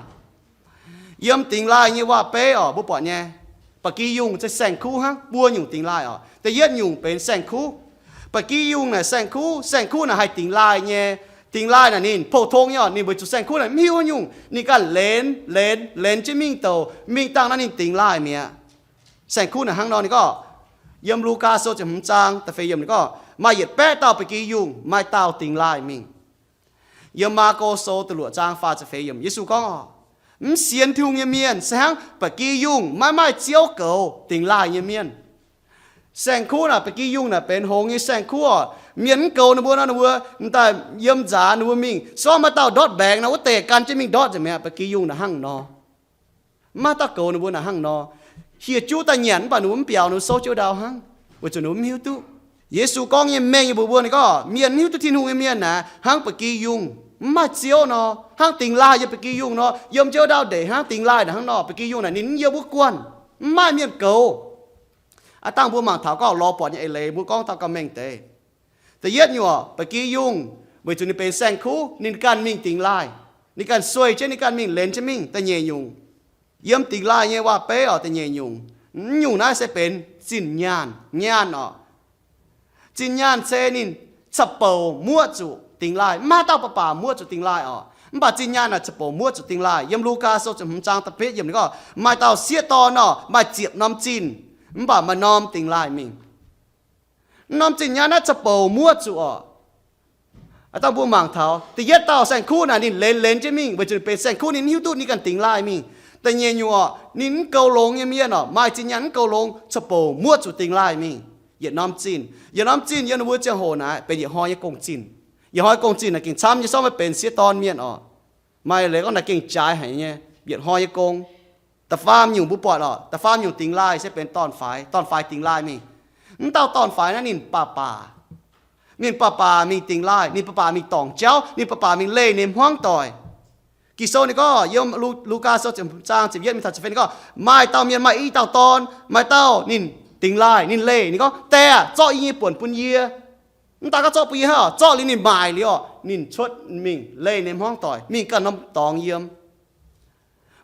Yiem dingx laaih nyei waac-beiv oc, mbuo buatc nyei, ba'gi yungh se saeng-kuv hnangv, buo nyungc dingx laaih oc. Da'yietv nyungc benx saeng-kuv. Ba'gi yungh naaic saeng-kuv, saeng-kuv naaic haih dingx laaih nyei. Dingx laaih naaic ninh pou-tong nyei oc, ninh weic zuqc saeng-kuv naaic mv hiuv haaix nyungc, ninh ganh lenz, lenz, lenz jienv mingh douc, mingh dangh naaiv ninh dingx laaih mi'aqv. Saeng-kuv naaic hnangv nor ninh gorngv, yiem Lugaa Sou ziepc hmz zaang da'feix yiemc ninh gorngv, maaih yietc baeqv dauh ba'gi yungh, maaih dauh dingx laaih mingh. Yiem Maako Sou da'luoqc zaang faah ziepc feix yiemc, Yesu gorngv oc, mv sienx Tin-Hungh nyei mienh se hnangv ba'gi yungh maiv maaih Ziouv goux dingx laaih nyei mienh. Saeng-kuv naaic, ba'gi yungh naaic benx hngongx nyei saeng-kuv oc. Mienh mv goux ninh mbuo nor, ninh mbuo m'daaih yiem nzaanx ninh mbuo mingh, se gorngv maaih dauh ndortv mbaengx nor, wuov deix gan jienv mingh ndortv nzengc mi'aqv. Ba'gi yungh naaic hnangv nor. Mv maaih dauh goux ninh mbuo naaic hnangv nor. Hieh juv daaih nyanc mv baac ninh mbuo mv biaux, ninh mbuo souv jienv wuov ndau hnangv, weic zuqc ninh mbuo mv hiuv duqv. Yesu gorngv nyei mengh nyei mbuox mbuo, ninh gorngv mienh mv hiuv duqv Tin-Hungh nyei mienh naaic hnangv ba'gi yungh, mv maaih Ziouv nor, hnangv dingx laaih yiem ba'gi yungh nor, yiem jienv wuov ndau ndeic hnangv dingx laaih naaic hnangv nor. Ba'gi yungh naaic ninh mv yiem wuov guanh, mv maaih mienh goux. Aav dangh mbuo mangc taux gorngv lorz buatc nyei eix leiz, mbuo gorngv taux gauh mengh deix. Da'yietv nyungc, ba'gi yungh weic zuqc ninh benx saeng-kuv, ninh ganh mingh dingx laaih, ninh ganh sueih jienv, ninh ganh mingh lenz jienv mingh. Da'nyeic nyungc, yiem dingx laaih nyei waac-beiv oc, da'nyeic nyungc, mv nyungc naaiv se benx zinh nyaanh, nyaanh oc. Zinh nyaanh se ninh ca'bouc muoqv zuqc dingx laaih. Mv maaih dauh baac baac muoqv zuqc dingx laaih oc. Mv baac zinh nyaanh naaic ca'bouc muoqv zuqc dingx laaih. Yiem Lugaa Sou ziepc hmz zaang da'betv yiemc ninh gorngv, maaih dauh sieqv dorn oc, maaih ziepc norm zinh, mv baac maaih norm dingx laaih mingh. Mv norm zinh nyaanh naaiv ca'bouc muoqv zuqc oc. Aav dangh mbuo mangc taux da'yietv dauh saeng-kuv naaic ninh lenz lenz jienv mingh, weic zuqc ninh benx saeng-kuv, ninh mv hiuv duqv, ninh ganh dingx laaih mingh. Da'nyeic nyungc oc, ninh mv goux longx nyei mienh oc, maaih zinh nyaanh mv goux longx, ca'bouc muoqv zuqc dingx laaih mingh. Yietc norm zinh, yietc norm zinh yiem ninh mbuo ziangh hoc naaic benx yietc hnoi nyei gong-zinh. Yietc hnoi gong-zinh naaic gengh camv nyei, se gorngv maiv benx sieqv dorn mienh oc. Maaih leiz gorngv naaic gengh jaaix haic nyei, yietc hnoi nyei gong. Da'faam nyungc mbuo buatc oc, da'faam nyungc dingx laaih se benx dorn-faix, dorn-faix dingx laaih mingh. Mv dauh dorn-faix naaiv ninh baac baac, ninh baac baac mingh dingx laaih, ninh baac baac mingh dorngc jauv, ninh baac baac mingh leih ninh hmuangv doic. Ging-Sou ninh gorngv, yiem Lu, Lugaa Sou ziepc zaang ziepc yietv mingh taux ziepc feix ninh gorngv, maaih dauh mienh maaih i dauh dorn, maaih dauh ninh dingx laaih, ninh leih, ninh gorngv, Die aah, zorqv yie nyei buonc bun yie. Mv daaih gorngv zorqv bun yie hnangv oc, zorqv liuz ninh maaic liuz oc, ninh cuotv mingh leih ninh hmuangv doic, mingh ganh norm dorngx yiem.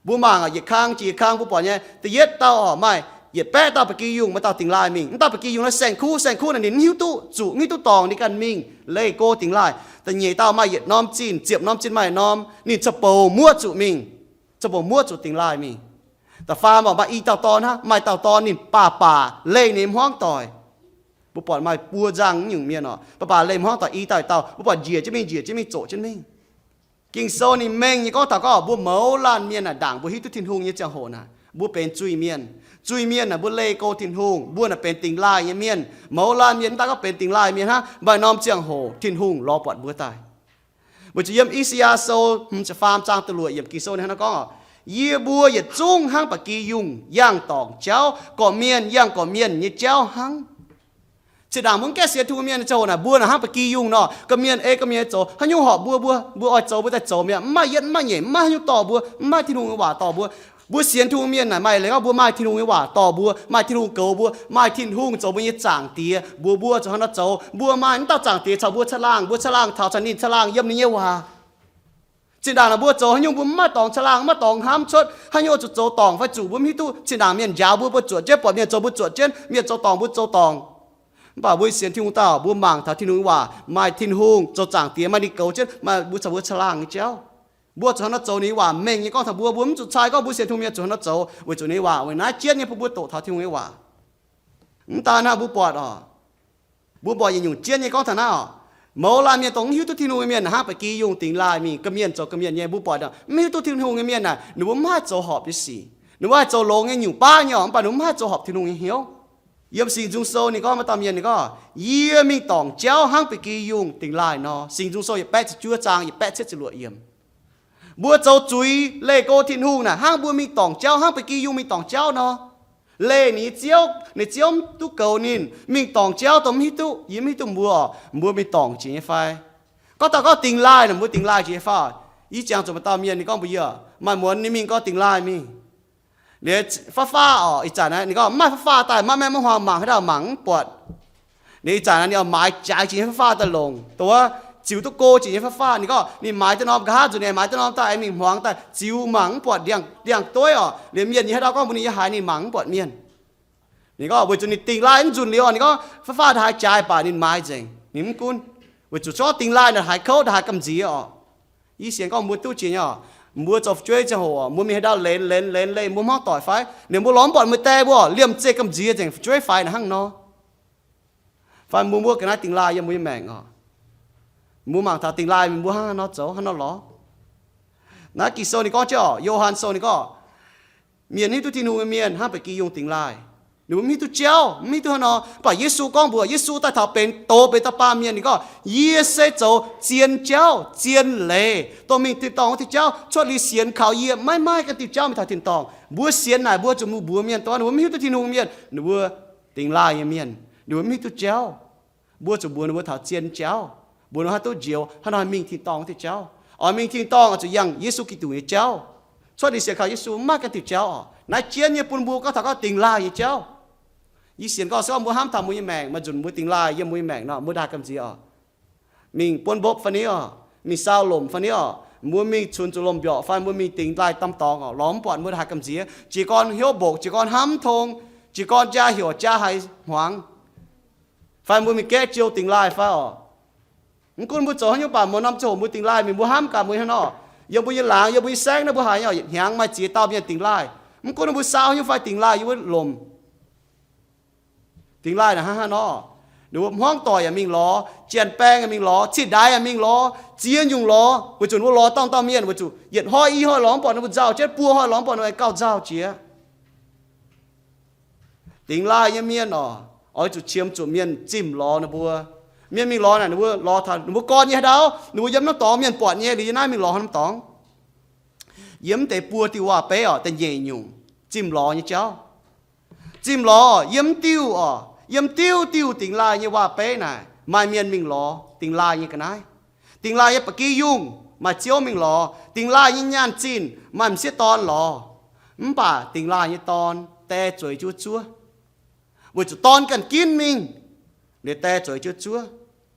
Mbuo mangc oc, yietc kang jiex yietc kang mbuo buatc nyei, da'yietv dauh oc, maaih yietc baeqv dauh ba'gi yungh, maaih dauh dingx laaih mingh. Mv dauh ba'gi yungh naaiv saeng-kuv, saeng-kuv naaic ninh mv hiuv duqv zuqc, mv hiuv duqv dorngc, ninh ganh mingh leih go dingx laaih. Da'nyeic dauh maaih yietc norm zinh, ziepc norm zinh maaih norm, ninh ca'bouc muoqv zuqc mingh, ca'bouc muoqv zuqc dingx laaih mingh. Da'faam oc, maaih i dauh dorn hnangv, maaih dauh dorn ninh baac baac leih ninh hmuangv doic. Mbuo buatc maaih buo nzangh nyungc mienh oc, baac baac leih hmuangv doic i dauh dauh, mbuo buatc njiec jienv mingh, njiec jienv mingh, zoqc jienv mingh. Ging-Sou ninh mengh nyei gorngv taux gorngv mbuo mouz laanh mienh naaic ndaangc mbuo hiuv duqv Tin-Hungh nyei ziangh hoc naaic, mbuo benx zuiz-mienh. Zuiz-mienh naaic mbuo leih go Tin-Hungh, mbuo naaic benx dingx laaih nyei mienh. Mouz laanh mienh mv daaih gorngv benx dingx laaih mienh hnangv, maaih norm ziangh hoc Tin-Hungh lorz buatc mbuo daaih. Weic zuqc yiem I^saa^yaa Sou hmz ziepc faam zaang da'luoqc yiemc Ging-Sou ninh hnangv naaiv gorngv oc, yie mbuo yietc zungv hnangv ba'gi yungh yangh dorngc jauv, gorqv-mienh yangh gorqv-mienh nyei jauv hnangv. Zinh ndaangc mbuo mv gaengh sienx Tin-Hungh mienh ziangh hoc naaic, mbuo naaic hnangv ba'gi yungh nor, gorqv-mienh ei gorqv-mienh zoux, haaix nyungc horpc mbuo, mbuo, mbuo oix zoux mbuo daaih zoux mi'aqv, mv maaih yietv mv maaih nyeic, mv maaih haaix nyungc dorh mbuo, mv maaih Tin-Hungh nyei waac dorh mbuo. Mbuo sienx Tin-Hungh mienh naaic maaih leiz gorngv mbuo maaih Tin-Hungh nyei waac dorh mbuo, maaih Tin-Hungh goux mbuo, maaih Tin-Hungh zoux mbuo nyei Zaangc Diex, mbuox mbuo zuqc hnangv naaiv zoux. Mbuo maaih mv dauh Zaangc Diex caux mbuo caangh laangh, mbuo caangh laangh taux caux ninh caangh laangh yiem ninh nyei waac. Zinh ndaangc naaic mbuo zoux haaix nyungc mbuo mv maaih dorngx caangh laangh, mv maaih dorngx hnamv cuotv haaix nyungc zuqc zoux dorngc fai zuqc mbuo mv hiuv duqv. Zinh ndaangc mienh njaaux mbuo, mbuo zuotc jienv, buatc mienh zoux mbuo zuotc jienv, mienh zoux dorngc mbuo zoux dorngc. Mv baac mbuo sienx Tin-Hungh dauh, mbuo mangc taux Tin-Hungh nyei waac, maaih Tin-Hungh zoux Zaangc Diex, maaih ninh goux jienv, maaih mbuo caux mbuo caangh laangh nyei jauv. Mbuo zuqc hnangv naaiv zoux ninh nyei waac mengh nyei gorngv taux mbuo, mbuo mv zuqc cai gorngv mbuo sienx Tin-Hungh mienh zuqc hnangv naaiv zoux, weic zuqc ninh nyei waac weic naaiv jienv nyei bun mbuo doqc taux Tin-Hungh nyei waac. Mv daan naaiv mbuo buatc oc, mbuo buatc yietc nyungc jienv nyei gorngv taux naaiv oc, mouz laanh mienh dongh mv hiuv duqv Tin-Hungh nyei mienh hnangv ba'gi yungh dingx laaih mingh, ga'mienh zoux ga'mienh nyei. Mbuo buatc mv hiuv duqv Tin-Hungh nyei mienh naaic, ninh mbuo mv haih zoux horpc nyei sic. Ninh mbuo haih zoux longx nyei nyungc baav nyei oc, mv baac ninh mbuo mv haih zoux horpc Tin-Hungh nyei hnyouv. Yiem Singx Nzung Sou ninh gorngv, maaih dauh mienh ninh gorngv, yie mingh dorngc jauv hnangv ba'gi yungh dingx laaih nor. Singx Nzung Sou yietc baeqv ziepc juov zaang yietc baeqv cietv ziepc luoqc yiemc. Mbuo zoux zuiz leih go Tin-Hungh naaic hnangv mbuo mingh dorngc jauv, hnangv ba'gi yungh mingh dorngc jauv nor. Leih ninh nyei ziouv, ninh ziouv mv duqv goux ninh, mingh dorngc jauv dongh mv hiuv duqv, yie mv hiuv duqv mbuo oc, mbuo mingh dorngc jiex nyei fai? Gorngv dauh gorngv dingx laaih naaic, mbuo dingx laaih jiex nyei fai? Yie jangx zuqc maaih dauh mienh ninh gorngv mbuox yie, maaih muonz ninh mingh gorngv dingx laaih mingh. Liuz fav fav oc, ih zanc naaiv ninh gorngv mv maaih fav fav daaih, maiv maengh maiv huaang, mangc haaix dauh mangc mv buatc. Liuz ih zanc naaiv ninh oix maaiz jaaix jiex nyei fav fav daaih longc, dongh wuov ziux duqv go jiex nyei fav fav. Ninh gorngv ninh maaiz daaih norm nqa'haav nzunc, ninh maaiz daaih norm daaih aengx mingh hmuangx daaih ziux mangc mv buatc, ndiangx-dueiv oc. Liuz mienh nyei haaix dauh gorngv mbuox ninh yiem haaix ninh mangc mv buatc mienh. Ninh gorngv weic zuqc ninh dingx laaih mv nzunc liuz oc, ninh gorngv fav fav daaih haaix jaaix baac ninh maaiz nzengc, ninh mv gunv. Weic zuqc corc dingx laaih naaic haiz kouv, haiz gamh nziex oc. Yie sienx gorngv mbuo duqv jiex nyei oc. Mbuo zoux fu'jueiv ziangh hoc, mbuo mingh haaix ndau lenz lenz lenz leih mbuo hmuangv doic fai? Ninh mbuo lorz mv buatc mbuo die mbuo liemh zeih gamh nziex nzengc, fu'jueiv faix naaic hnangv nor. Fai mbuo mbuo ga'naaiv dingx laaih yiem mbuo nyei maengc oc. Mbuo mangc taux dingx laaih mbuo hnangv haaix nor zoux, hnangv haaix nor lorz. Naaiv Ging-Sou ninh gorngv jienv oc, Yo^han Sou ninh gorngv, mienh hiuv duqv Tin-Hungh nyei mienh hnangv ba'gi yungh dingx laaih. Ninh mbuo mv hiuv duqv jauv, mv hiuv duqv haaix nor. Mv baac Yesu gorngv mbuox, Yesu daaih taux benx doz benx dauh baamh mienh, ninh gorngv, yie se zoux zien jauv, zien leiz, dongh mingh tin-dorngh wuov diuh jauv. Cuotv liuz sienx kaux yie, maiv maaih ganh diuh jauv mingh taux tin-dorngh. Mbuo sienx naaic mbuo zuqc mbuox mbuox mienh, dongh wuov ninh mbuo mv hiuv duqv Tin-Hungh mienh, ninh mbuo dingx laaih nyei mienh, ninh mbuo mv hiuv duqv jauv. Mbuo zuqc mbuox ninh mbuo taux zien jauv, mbuox ninh mbuo haaix duqv njoux, haaix nor haih mingh tin-dorngh wuov diuh jauv. Oix mingh tin-dorngh oix zuqc yangh Yesu Giduc nyei jauv. Cuotv liuz sienx kaux Yesu mv maaih ganh diuh jauv oc. Naaiv jienv nyei bun mbuo gorngv taux gorngv dingx laaih nyei jauv. Yie sienx gorngv se gorngv mbuo hnamv taux mbuo nyei maengc maaih nzunc mbuo dingx laaih yiem mbuo nyei maengc nor, mbuo ndaaih gamh nziex oc. Mingh buonv mbopv fai ni oc, mingh sau lomc fai ni oc, mbuo mingh cunx zuqc lomc mbiorqc fai mbuo mingh dingx laaih domh dorngx oc, lorz mv buatc mbuo ndaaih gamh nziex. Jiez gorn hnyouv mbongc, jiez gorn hnamv tong, jiez gorn jaa heuc jaa haiz hmuangx. Fai mbuo mingh gaeqv jiou dingx laaih fai oc. Mv gunv mbuo zoux haaix nyungc baac muonz norm ziangh hoc mbuo dingx laaih mingh, mbuo hnamv gaax mbuo hnangv nor, yiem mbuo nyei laangz, yiem mbuo nyei saengv naaiv mbuo haiz nyei oc, yietc hnyangx maaih ziex dauh mienh dingx laaih. Mv gunv mbuo saau haaix nyungc fai dingx laaih yiem wuov lomc. Dingx laaih naaic hnangv haaix nor, ninh mbuo hmuangv doic yaac mingh lorz, janx-baeng yaac mingh lorz, cih ndaix yaac mingh lorz, ziex nyungc lorz, weic zuqc ninh mbuo lorz dauh dauh mienh, weic zuqc yietc hnoi i hnoi lorz mv buatc ninh mbuo nzauh jienv, buo hnoi lorz mv buatc ninh mbuo gauh nzauh jiex. Dingx laaih nyei mienh oc, oix zuqc qiemx zuqc mienh zimh lorz ninh mbuo. Mienh mingh lorz naaic, ninh mbuo lorz taux ninh mbuo gorn nyei haaix ndau, ninh mbuo yiem norm dorngx mienh buatc nyei, liuz yiem naaiv mingh lorz norm dorngx. Yiem deix buo diuh waac-beiv oc, da'nyeic nyungc zimh lorz nyei jauv. Zimh lorz yiem diuh oc, yiem diuh diuh dingx laaih nyei waac-beiv naaic maaih mienh mingh lorz dingx laaih nyei ga'naaiv. Dingx laaih nyei ba'gi yungh maaih ziouv mingh lorz, dingx laaih nyei nyaanh zinh maaih m'sieqv dorn lorz. Mv baac dingx laaih nyei dorn die zueiz jienv zuov, weic zuqc dorn ganh ginv mingh, liuz die zueiz jienv zuov.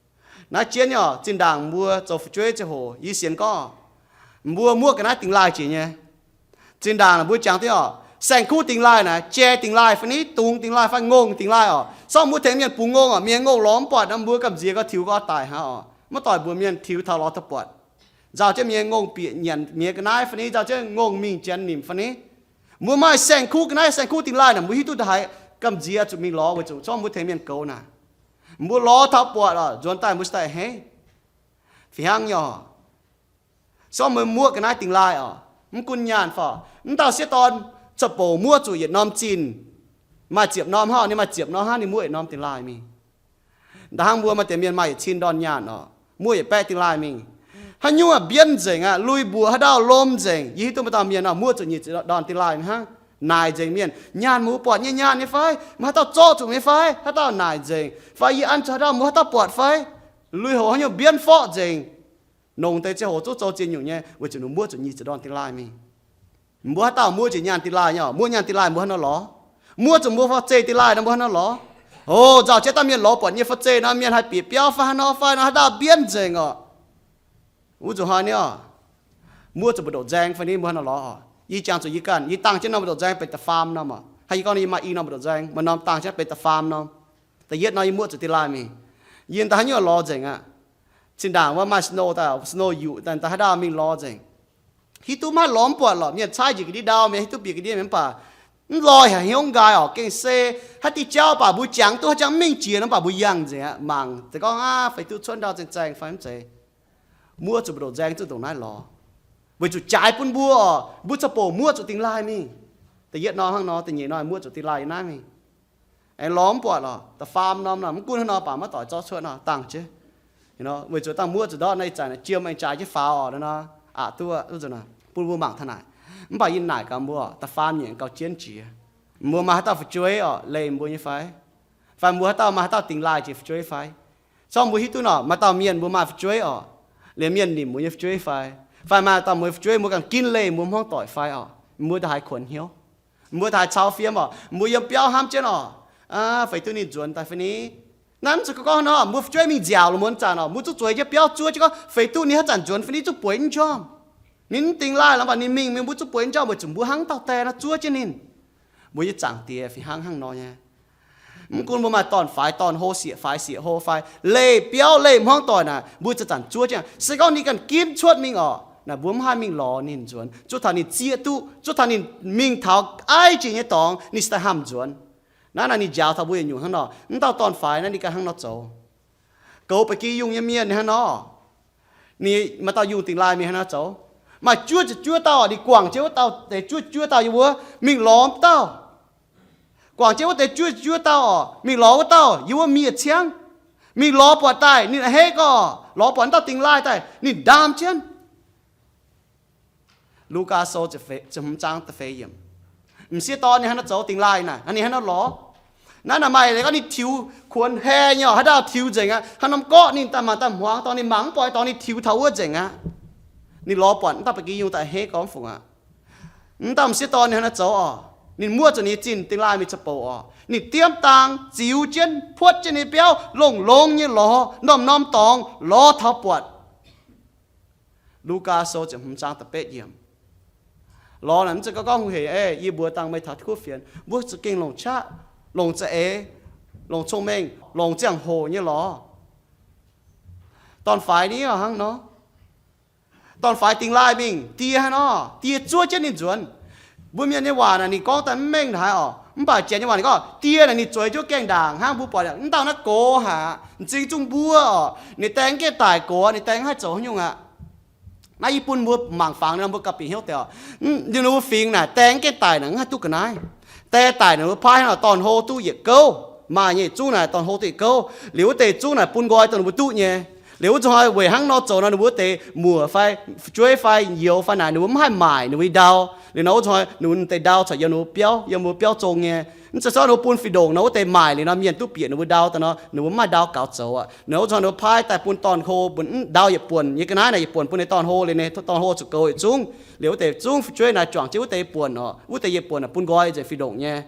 Naaiv jienv nyei oc, zinh ndaangc mbuo zoux fu'jueiv ziangh hoc yie sienx gorngv mbuo muoqv ga'naaiv dingx laaih jiex nyei. Zinh ndaangc mbuo jangx duqv oc, saeng-kuv dingx laaih naaic, jai dingx laaih fai ni, dungz dingx laaih fai ngongh dingx laaih oc. Sorng mbuo tengx mienh bungx ngongh oc, mienh ngongh lorz mv buatc nor, mbuo gamh nziex gauh tiux gauh daic hnangv oc. Maiv doic mbuox mienh tiux taux lorz duqv buatc. Nzauh jienv mienh ngongh bieqc nyanc mienh ga'naaiv fai ni, nzauh jienv ngongh mingh janx nimc fai ni. Mbuo maaih saeng-kuv ga'naaiv, saeng-kuv dingx laaih naaic, mbuo hiuv duqv haaix gamh nziex zuqc mingh lorz, weic zuqc sorng mbuo tengx mienh goux naaic. Mbuo lorz taux buatc oc, nzuonx daaih mbuo se daaih hei. Fih hnangv nyei oc. Sorng mbuo muoqv ga'naaiv dingx laaih oc, mv gunv nyaanh fai mv dauh sieqv dorn cuotv bouc muoqv zuqc yietc norm zinh, maaih ziepc norm hnangv, ninh maaih ziepc norm hnangv, ninh muoqv yietc norm dingx laaih mingh. Nda'hnangv mbuo maaih deix mienh maaih yietc cin ndorn nyaanh oc, muoqv yietc baeqv dingx laaih mingh. Haaix nyungc mbienv nzengc aqv, lui mbuoqc haaix dauh lomh nzengc. Yie hiuv duqv maaih dauh mienh nor muoqv zuqc nyic ziepc dorn dingx laaih mi'aqv hnangv. Naaic nzengc mienh, nyaanh mbuo buatc nyei nyaanh nyei fai? Maaih haaix dauh zorqv zuqc nyei fai? Haaix dauh naaic nzengc fai? Yie an zuqc haaix dauh, mbuo haaix dauh buatc fai? Lui-houx haaix nyungc mbienv forqv nzengc. Nongc deix ziangh hoc zungv zoux ziex nyungc nyei, weic zuqc ninh muoqv zuqc nyic ziepc dorn dingx laaih mingh. Mbuo haaix dauh muoqv zuqc nyaanh dingx laaih nyei, muoqv nyaanh dingx laaih mbuo haaix nor lorz? Muoqv zuqc mbuo fai zeiz dingx laaih nor mbuo haaix nor lorz? O, nzauh jiex dauh mienh lorz buatc nyei fai zeiz nor, mienh haih bieqc biauv fai haaix nor fai nor, haaix dauh mbienv nzengc orqc. Wuov nzunc hnoi ni orqc, muoqv zuqc mbu'ndongx nzaeng fai ni mbuo haaix nor lorz orqc? Yie jangx zuqc yie ganh, yie dangh jienv norm mbu'ndongx nzaeng benx da'faam norm orqc. Hnangv yie gorngv yie maaih i norm mbu'ndongx nzaeng, maaih norm dangh jienv benx da'faam norm. Da'yietv norm yie muoqv zuqc dingx laaih mingh. Yie daaih haaix nyungc lorz nzengc aqv. Zinh ndaangc wuov maaih snow daaih, snow yuqc daaih, daaih haaix dauh mingh lorz nzengc. Hiuv duqv maiv lorz mv buatc lorqc, mienh caaiv njiec ga'ndiev ndau, mienh hiuv duqv bieqc ga'ndiev mv baac mv lorz haaix hnyouv nqaai orqc. Gengh se haaix diuh jauv baac mbuo jangx duqv haaix jangx mv mingh jiex nor baac mbuo yangh nzengc aqv, mangc zeiz gorngv aav feix duqv cuotv ndau zengh zaeng fai mv zeiz. Muoqv zuqc mbu'ndongx nzaeng zuqc ndongc naaiv lorz, weic zuqc jaaix bun mbuo orqc, mbuo caux bouc muoqv zuqc dingx laaih mingh. Da'yietv norm hnangv nor, da'nyeic norm muoqv zuqc dingx laaih yiem naaiv mingh. Aengx lorz mv buatc lorqc, da'faam norm nor, mv gunv hnangv nor baac maiv doic zorqv cuotv nor, dangh jienv. Weic zuqc dangh muoqv zuqc ndortv naaiv ih zanc jiem aengx jaaix jienv faaux orqc nor, aqc duqv, duqv nzunc naaic bun mbuo mangc taux naaic. Mv baac yie naaic gaax mbuo, da'faam nyungc gauh jienv jiex. Mbuo maaih haaix dauh fu'jueiv orqc leih mbuo nyei fai? Fai mbuo haaix dauh maaih haaix dauh dingx laaih jiex fu'jueiv fai? Corc mbuo hiuv duqv nor, maaih dauh mienh mbuo maaih fu'jueiv orqc, liemh mienh nimc mbuo nyei fu'jueiv fai? Fai maaih dauh mbuo nyei fu'jueiv mbuo ganh ginv leih mbuo hmuangv doic fai orqc? Mbuo da'haaix kuonx hnyouv? Mbuo da'haaix cau fiem orqc? Mbuo yiem biauv hnamv jienv orqc, aa, feix duqv ninh nzuonx daaih fai ni? Naaiv mv zuqc gorngv nor, mbuo fu'jueiv mingh nziaauc lungh muonz zanc orqc, mbuo zungv zueiz jienv biauv zuov jienv gorngv feix duqv ninh haaix zanc nzuonx fai ni, zungv bueix mv njormh. Ninh mv dingx laaih lorz mv baac ninh mingh, mingh mbuo zungv bueix mv njormh weic zuqc mbuo hnangv dauh die nor zuov jienv ninh. Mbuo nyei Zaangc Diex fih hnangv hnangv nor nyei. Mv gunv mbuo maaih dorn-faix dorn-hlo, sieqv-faix sieqv-hlo fai leih biauv leih hmuangv doic naaic, mbuo zanc-zanc zuov jienv. Se gorngv ninh ganh ginv cuotv mingh orqc, naaic mbuo mv haih mingh lorz ninh nzuonx. Zuov taux ninh zieqv duqv, zuov taux ninh mingh taux aiv jiex nyei dorngx, ninh se daaih hnamv nzuonx. Naaiv naaic ninh njaaux taux mbuo yietc nyungc hnangv nor. Mv dauh dorn-faix naaiv ninh ganh hnangv nor zoux. Goux ba'gi yungh nyei mienh ninh hnangv nor. Ninh maaih dauh yungh dingx laaih mingh hnangv nor zoux. Maaih juov ziepc juov dauh, ninh guangc jienv wuov dauh deix juov ziepc juov dauh yiem wuov mingh lorz dauh. Guangc jienv wuov deix juov ziepc juov dauh orqc, mingh lorz wuov dauh yiem wuov miev ciangv. Mingh lorz buatc daaih ninh a'hneiv gorngv, lorz buatc dauh dingx laaih daaih ninh ndaam jienv. Lugaa Sou ziepc hmz zaang da'feix yiemc. M'sieqv dorn ninh hnangv nor zoux dingx laaih naaic, ninh hnangv nor lorz. Naaiv naaic maaih gorngv ninh tiux kuonx heh nyei orqc, haaix dauh tiux nzengc aqv. Haaix norm gorqv ninh daaih mangc daaih hmuangx dorngx, ninh mangc mv buatc dorngx, ninh tiux taux wuov nzengc aqv. Ninh lorz buatc m'dauh ba'gi yungh daaih a'hneiv gorngv mv fungc aqv. M'dauh m'sieqv dorn ninh hnangv nor zoux orqc, ninh muoqv zuqc ninh nyei zinh dingx laaih mingh caux bouc orqc, ninh diemv dang ziux jienv puotv jienv ninh nyei biauv longx-longx nyei lorz norm-norm dorngx lorz taux buatc. Lugaa Sou ziepc hmz zaang da'betv yiemc. Lorz naaic mv zeiz gorngv gorngv hungh heic, ei, yie mbuox dangh meih taux kuv fienx, mbuo za'gengh longc qaqv, longc za'eix, longc cong-mengh, longc ziangh hoc nyei lorz. Dorn-faix ni hnangv nor. Dorn-faix dingx laaih mingh, die hnangv nor, die zuov jienv ninh nzuonx. Mbuo mienh nyei waac naaic ninh gorngv daaih mv mengh haaix orqc, mv baac Janx nyei waac ninh gorngv die naaic ninh zueiz jienv gaengh ndaangc hnangv, mbuo buatc mv dauh naaiv gox haic, m'zing zungv mbuov orqc, ninh daeng gaengh daic gox, ninh daeng haih zoux haaix nyungc aqv. Naaiv yie bun mbuo mangc fangx nor mbuo gauh bieqc hnyouv deix orqc. Ninh mbuo fingx naaic daeng gaengh daic naaic mv haih duqv ga'naaiv. Die daic naaic mbuo paaiv hnangv nor dorn-hlo duqv yietc gouv. Maaih nyei zungv naaic dorn-hlo duqv yietc gouv. Liuz wuov deix zungv naaic bun nqoi dongh ninh mbuo duqv nyei. Liuz wuov nzunc hnoi weic hnangv nor zoux nor ninh mbuo wuov deix muoc fai fu'jueiv fai youz fai naaic ninh mbuo mv haih maaic ninh mbuo nyei ndau. Liuz nor wuov nzunc hnoi ninh mbuo deix ndau corc yiem ninh mbuo biauv, yiem ninh mbuo biauv zong nyei. Mv zeiz zorqv ninh mbuo bun fih ndongc nor wuov deix maaic liuz nor mienh duqv bieqc ninh mbuo ndau daaih nor ninh mbuo mv maaih ndau gaux zoux aqv. Ninh wuov nzunc hnoi ninh mbuo paaiv daaih bun dorn-hlo, bun ndau yietc buonc nyei ga'naaiv naaic yietc buonc bun ninh dorn-hlo liuz ninh dorn-hlo zuqc goux yietc zungv. Liuz wuov deix zungv fu'jueiv naaic juangc jienv wuov deix yietc buonc orqc, wuov deix yietc buonc naaic bun nqoi nzengc fih ndongc nyei.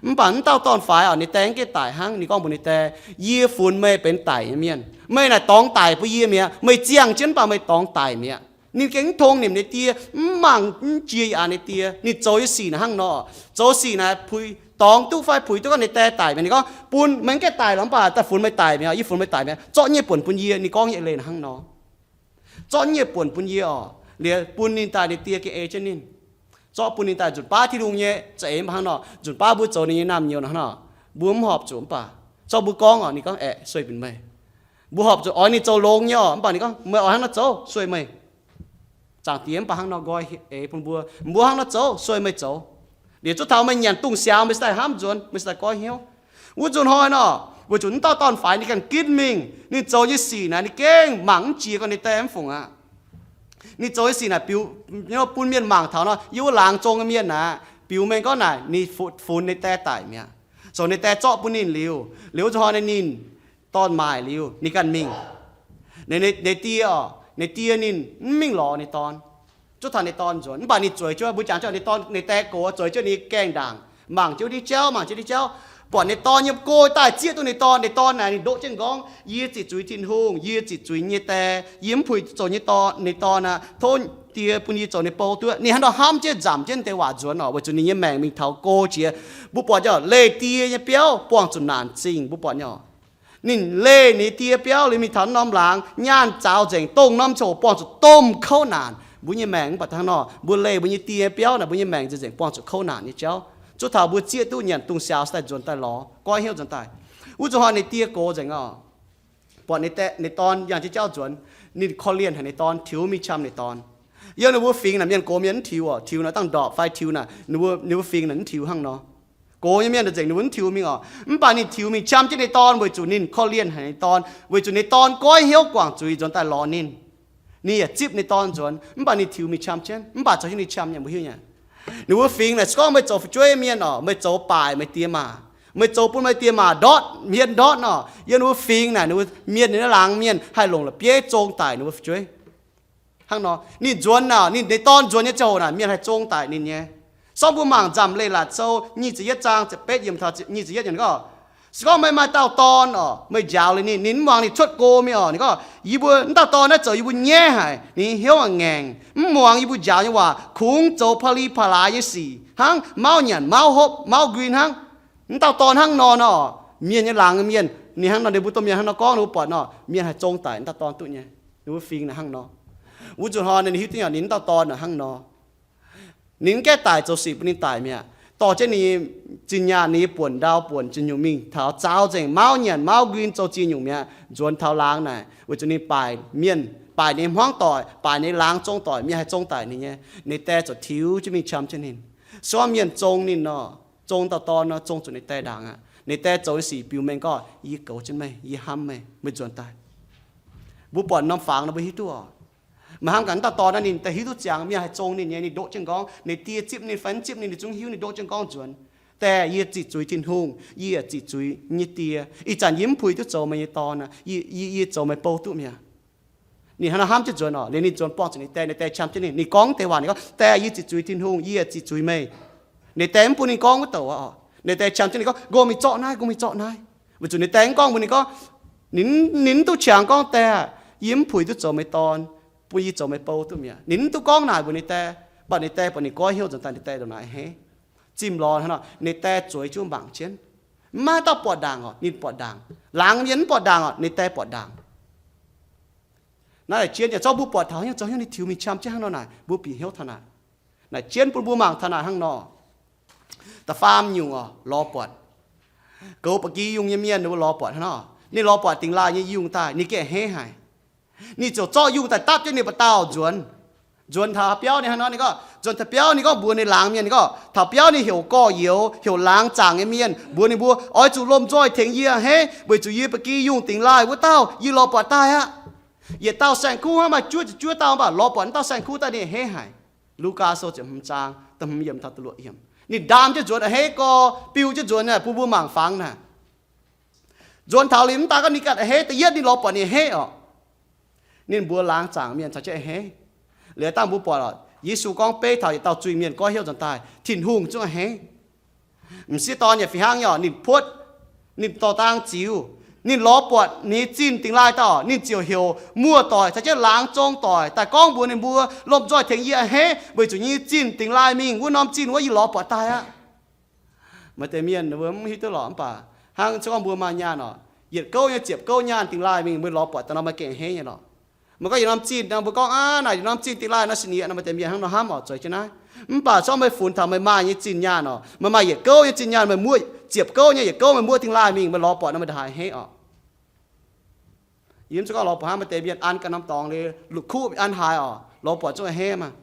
Mv baac mv dauh dorn-faix orqc, ninh daeng gaengh daic hnangv, ninh gorngv mbuox ninh die, yie funx meih benx daic nyei mienh. Meih naaic dorngx daic bun yie mi'aqv. Meih ziangh jienv mv baac meih dorngx daic mi'aqv. Ninh gengh mv tong nimc ninh die, mv mangc mv jiex ih aa ninh die. Ninh zoux nyei sic naaic hnangv nor. Zoux sic naaic puix dorngx duqv fai puix duqv gorngv ninh die daic mi'aqv. Ninh gorngv bun meih gaengh daic lorqc, mv baac daaih funx meih daic mi'aqv, yie funx meih daic mi'aqv. Zorqv nyieh buonc bun yie. Ninh gorngv nyei leiz hnangv nor. Zorqv nyieh buonc bun yie orqc, liuz bun ninh daaih ninh die gengh ei jienv ninh. Zorqv bun ninh daaih nzunc baav Tin-Hungh nyei za'eix mv baac hnangv nor, nzunc baav mbuo zoux ninh nyei naamh nyouz nor hnangv nor, mbuo mv horpc zuqc mv baac zorqv mbuo gorngv orqc, ninh gorngv aeqv, sueih binc meih. Mbuo horpc zuqc oix ninh zoux longx nyei orqc, mv baac ninh gorngv meih oix hnangv nor zoux, sueih meih. Zaangc Diex mv baac hnangv nor nqoi eix bun mbuo, mbuo hnangv nor zoux, sueih meih zoux. Liuz zuov taux meih nyanc dungz siaaux meih se daaih hnamv nzuonx, meih se daaih goiv hnyouv. Wuov nzunc hnoi nor, weic zuqc mv dauh dorn-faix ninh ganh ginv mingh, ninh zoux nyei sic naaic ninh gengh mangc mv jiex gorngv ninh die mv fungc aqv. Ninh zoux nyei sic naaic biux, bun mienh mangc taux nor, yiem wuov laangz zong nyei mienh aqv, biux mengh gorngv naaic ninh funx ninh die daic mi'aqv. Zoux ninh die zorqv bun ninh liuz, liuz wuov zuqc hnoi ninh dorn maaic liuz, ninh ganh mingh. Ninh die oc, ninh die ninh mv mingh lorz ninh dorn, zuov taux ninh dorn nzuonx. Mv baac ninh zueiz jienv, mbuo jangx jienv ninh dorn, ninh die gox zueiz jienv ninh nyei gaengh ndaangc, mangc jienv wuov diuh jauv, mangc jienv diuh jauv, buatc ninh dorn yiem go daaih zieqv duqv ninh dorn. Ninh dorn naaic ninh ndoqv jienv gorngv, Yie ziqc zuiz Tin-Hungh, yie ziqc zuiz nyei die, yie mv puix zoux nyei dorn, ninh dorn aqv. Tov die bun yie zoux ninh bou duqv. Ninh hnangv nor hnamv jienv nzamc jienv deix waac nzuonx oc, weic zuqc ninh nyei maengc mingh taux go jiex. Mbuo buatc nyei oc, leih die nyei biauv buangh zuqc naanc zingh. Mbuo buatc nyei oc, ninh leih ninh die biauv liuz mingh taux norm laangz, nyaanh zaaux nzengc, dongh norm ziangh hoc buangh zuqc domh kouv naanc. Mbuo nyei maengc mv baac hnangv nor, mbuo leih mbuo nyei die biauv naaic, mbuo nyei maengc nzengc buangh zuqc kouv naanc nyei jauv, zuov taux mbuo zieqv duqv nyanc dungz siaaux daaih nzuonx daaih lorz, goiv hnyouv nzuonx daaih. Wuov zuqc hnoi ninh die gox nzengc oc, buatc ninh dorn yangh jienv jauv nzuonx, ninh korv-lienh haic ninh dorn, tiux mingh qam ninh dorn. Yiem ninh mbuo fingx naaic mienh gox mienh mv tiux oc, tiux naaic dangh ndorpc fai tiux naaic, ninh mbuo fingx naaic mv tiux hnangv nor. Gox nyei mienh nzengc ninh mbuo mv tiux mingh oc. Mv baac ninh tiux mingh qam jienv ninh dorn weic zuqc ninh korv-lienh haic ninh dorn, weic zuqc ninh dorn goiv hnyouv guangc zuiz nzuonx daaih lorz ninh. Ninh yaac zipv ninh dorn nzuonx, mv baac ninh tiux mingh qam jienv, mv baac caux hnyouv ninh qam nyei, mbuo hiuv nyei. Ninh mbuo fingx naaic se gorngv meih zoux fu'jueiv mienh oc, meih zoux baaic meih die maac, meih zoux bun meih die maac ndortv, hmien ndortv nor, yiem ninh mbuo fingx naaic ninh mbuo mienh, ninh laangz mienh haih longc la'bieiv zong daic ninh mbuo fu'jueiv. Hnangv nor ninh nzuonx naaic, ninh, ninh dorn nzuonx nyei ziangh hoc naaic mienh haih zong daic ninh nyei. Sorng mbuo mangc Nzamc Leiz-Latc Sou nyic ziepc yietv zaang ziepc betv yiemc taux nyic ziepc yietv yiemc gorngv, se gorngv meih maaih dauh dorn oc, meih njaaux liuz ninh, ninh mv muangx, ninh cuotv go mingh oc. Ninh gorngv, yie mbuo, wuov dauh dorn naaiv zoux yie mbuo nyaiv haic, ninh hnyouv ngaengc, mv muangx yie mbuo njaaux nyei waac, kungx zoux pa'li pa'laaix nyei sic hnangv, mauv nyanc mauv hopv mauv nquin hnangv. Wuov dauh dorn hnangv nor nor, mienh nyei laangz mienh, ninh hnangv nor, ninh mbuo domh mienh hnangv nor gorngv, ninh mbuo buatc nor, mienh haih zong daic wuov dauh dorn duqv nyei. Ninh mbuo fingx naaic hnangv nor. Wuov zuqc hnoi ninh hiuv duqv nyei, ninh wuov dauh dorn naaic hnangv nor. Ninh mv gaengh daic zoux sic bun ninh daic mi'aqv. Dorh jienv ninh zinh nyaanh, ninh nyei buonc ndau buonc zinh nyungc mingh taux zaaux nzengc, mauv nyanc mauv nquin zoux zinh nyungc mi'aqv, nzuonx taux laangz naaic, weic zuqc ninh baaic mienh, baaic ninh hmuangv doic, baaic ninh laangz zong doic, mienh haih zong daic ninh nyei. Ninh die ziouc tiux jienv mingh qam jienv ninh. Se gorngv mienh zong ninh nor, zong dauh dorn nor, zong zuqc ninh die ndaangc aqv. Ninh die zoux nyei sic biux mengh gorngv, yie goux jienv meih, yie hnamv meih, meih nzuonx daaih. Mbuo buatc norm fangx nor mbuo hiuv duqv oc. Maaih hnangv gaax wuov dauh dorn naaiv ninh daaih hiuv duqv ziangx mienh haih zong ninh nyei, ninh ndoqv jienv gorngv, ninh die zipv ninh fai mv zipv ninh, ninh zungv hiuv, ninh ndoqv jienv gorngv nzuonx, Die, yie ziqc zuiz Tin-Hungh, yie ziqc zuiz nyei die. Ih zanc yie mv puix duqv zoux meih nyei dorn aqv. Yie, yie, yie zoux meih bou duqv mi'aqv. Ninh hnangv nor hnamv jienv nzuonx oc. Liuz ninh nzuonx buangh zuqc ninh die, ninh die qam jienv ninh, ninh gorngv deix waac, ninh gorngv, Die, yie ziqc zuiz Tin-Hungh, yie ziqc zuiz meih. Ninh die mv bun ninh gorngv wuov douc aqv oc. Ninh die qam jienv ninh gorngv, Nqox mingh zorqv naaiv, nqox mingh zorqv naaiv. Weic zuqc ninh die mv gorngv mbuox ninh gorngv, ninh, ninh mv duqv qangx gorngv, Die, yie mv puix duqv zoux meih dorn, bun yie zoux meih bou duqv mi'aqv. Ninh mv duqv gorngv naaic mbuox ninh die, mv baac ninh die buatc ninh goiv hnyouv nzuonx daaih, ninh die ndongc naaic a'hneiv. Zimh lorz hnangv nor, ninh die zueiz jienv mangc jienv. Mv maaih dauh buatc ndaangc oc, ninh buatc ndaangc. Laangz mienh mv buatc ndaangc oc, ninh die buatc ndaangc. Naaiv laaic jien yaac zorqv mbuo buatc taux hnyouv zoux hnyouv ninh tiux mingh qam jienv hnangv nor naaic, mbuo bieqc hnyouv taux naaic. Naaic jien bun mbuo mangc taux naaic hnangv nor. Da'faam nyungc oc, lorz buatc. Goux ba'gi yungh nyei mienh ninh mbuo lorz buatc hnangv nor. Ninh lorz buatc dingx laaih nyei yungh daaih, ninh gengh a'hneiv haic. Ninh ziouc zorqv yungh daaih dapv jienv ninh mbuo dauh nzuonx. Nzuonx taux biauv ninh hnangv nor, ninh gorngv, nzuonx taux biauv ninh gorngv mbuox ninh laangz mienh, ninh gorngv, Taux biauv ninh heuc gorx-youz, heuc laangz zaangc nyei mienh, mbuox ninh mbuo, Oix zuqc lomh nzoih tengx yie a'hneiv, weic zuqc yie ba'gi yungh dingx laaih wuov dauh yie lorz buatc daaih aqv. Yietc dauh saeng-kuv hnangv, maaih juov ziepc juov dauh, mv baac lorz buatc naaiv dauh saeng-kuv daaih ninh a'hneiv haic. Lugaa Sou ziepc hmz zaang da'hmz yiemc taux da'luoqc yiemc. Ninh ndaam jienv nzuonx a'hneiv gorx, biu jienv nzuonx naaic, bun mbuo mangc fangx naaic. Nzuonx taux liuz mv daaih gorngv ninh ganh a'hneiv, da'yietv ninh lorz buatc ninh a'hneiv oc. Ninh mbuox laangz zaangc mienh caux jienv a'hneiv. Liuz dangh mbuo buatc oc, Yesu gorngv beiv taux yietc dauh zuiz-mienh goiv hnyouv nzuonx daaih, Tin-Hungh zungv a'hneiv. M'sieqv dorn yaac fih hnangv nyei oc, ninh puotv, ninh dorh dang ziux, ninh lorz buatc ninh nyei zinh dingx laaih daaih oc, ninh ziouc heuc muoz-doic caux jienv laangz zong doic daaih gorngv mbuox ninh mbuo, Lomh nzoih tengx yie a'hneiv, weic zuqc yie nyei zinh dingx laaih mingh wuov norm zinh wuov yie lorz buatc daaih aqv. Maaih deix mienh mbuo mv hiuv duqv lorqc, mv baac hnangv se gorngv mbuo maaih nyaanh oc, yietc gouv nyei ziepc gouv nyaanh dingx laaih mingh, mbuo lorz buatc daaih nor, maaih gengh a'hneiv nyei lorqc. Maaih gorngv yietc norm zinh nor, mbuo gorngv, Aav, naaic yietc norm zinh dingx laaih nor, sin yie nor, maaih deix mienh hnangv nor hnamv oc, zueiz jienv naaiv. Mv baac se gorngv meih funx taux meih maaih nyei zinh nyaanh oc, meih maaih yietc gouv nyei zinh nyaanh, meih muoqv ziepc gouv nyei, yietc gouv meih muoqv dingx laaih mingh, meih lorz buatc nor, meih ndongc haaix a'hneiv oc. Yie mv zeiz gorngv lorz buatc hnangv, maaih deix mienh an ganh norm dorngx liuz, lutc kuv an haaix oc, lorz buatc zungv a'hneiv maah.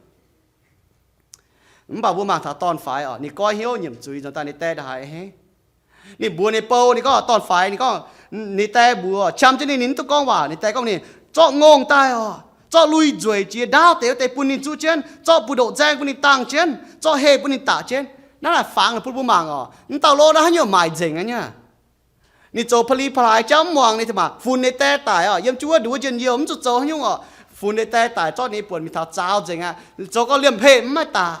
Mv baac mbuo mangc taux dorn-faix oc, ninh goiv hnyouv nyiemc zuiz nzuonx daaih, ninh die ndongc haaix a'hneiv. Ninh mbuox ninh bou, ninh gorngv dorn-faix, ninh gorngv, ninh die mbuox, qam jienv ninh, ninh mv duqv gorngv waac, ninh die gorngv ninh, Zorqv ngongh daaih oc. Zorqv lui nzueic jiex ndaauv deix wuov deix bun ninh zuqv jienv, zorqv buoz-ndoqv nzaeng bun ninh dangh jienv, zorqv heh bun ninh daqc jienv. Naaiv naaic fangx bun mbuo mangc oc. Naaiv dauh lov naaiv haaix nyungc maaic nzengc aqv nyei. Ninh zoux pa'li pa'laaix jauv mv muangx, ninh ziouc maah, funx ninh die daic oc, yiem jienv wuov nduov njien-youh mv zuqc zoux haaix nyungc oc. Funx ninh die daic, zorqv ninh buonc mingh taux zaaux nzengc aqv. Zoux gau liemh heh mv maaih daqc,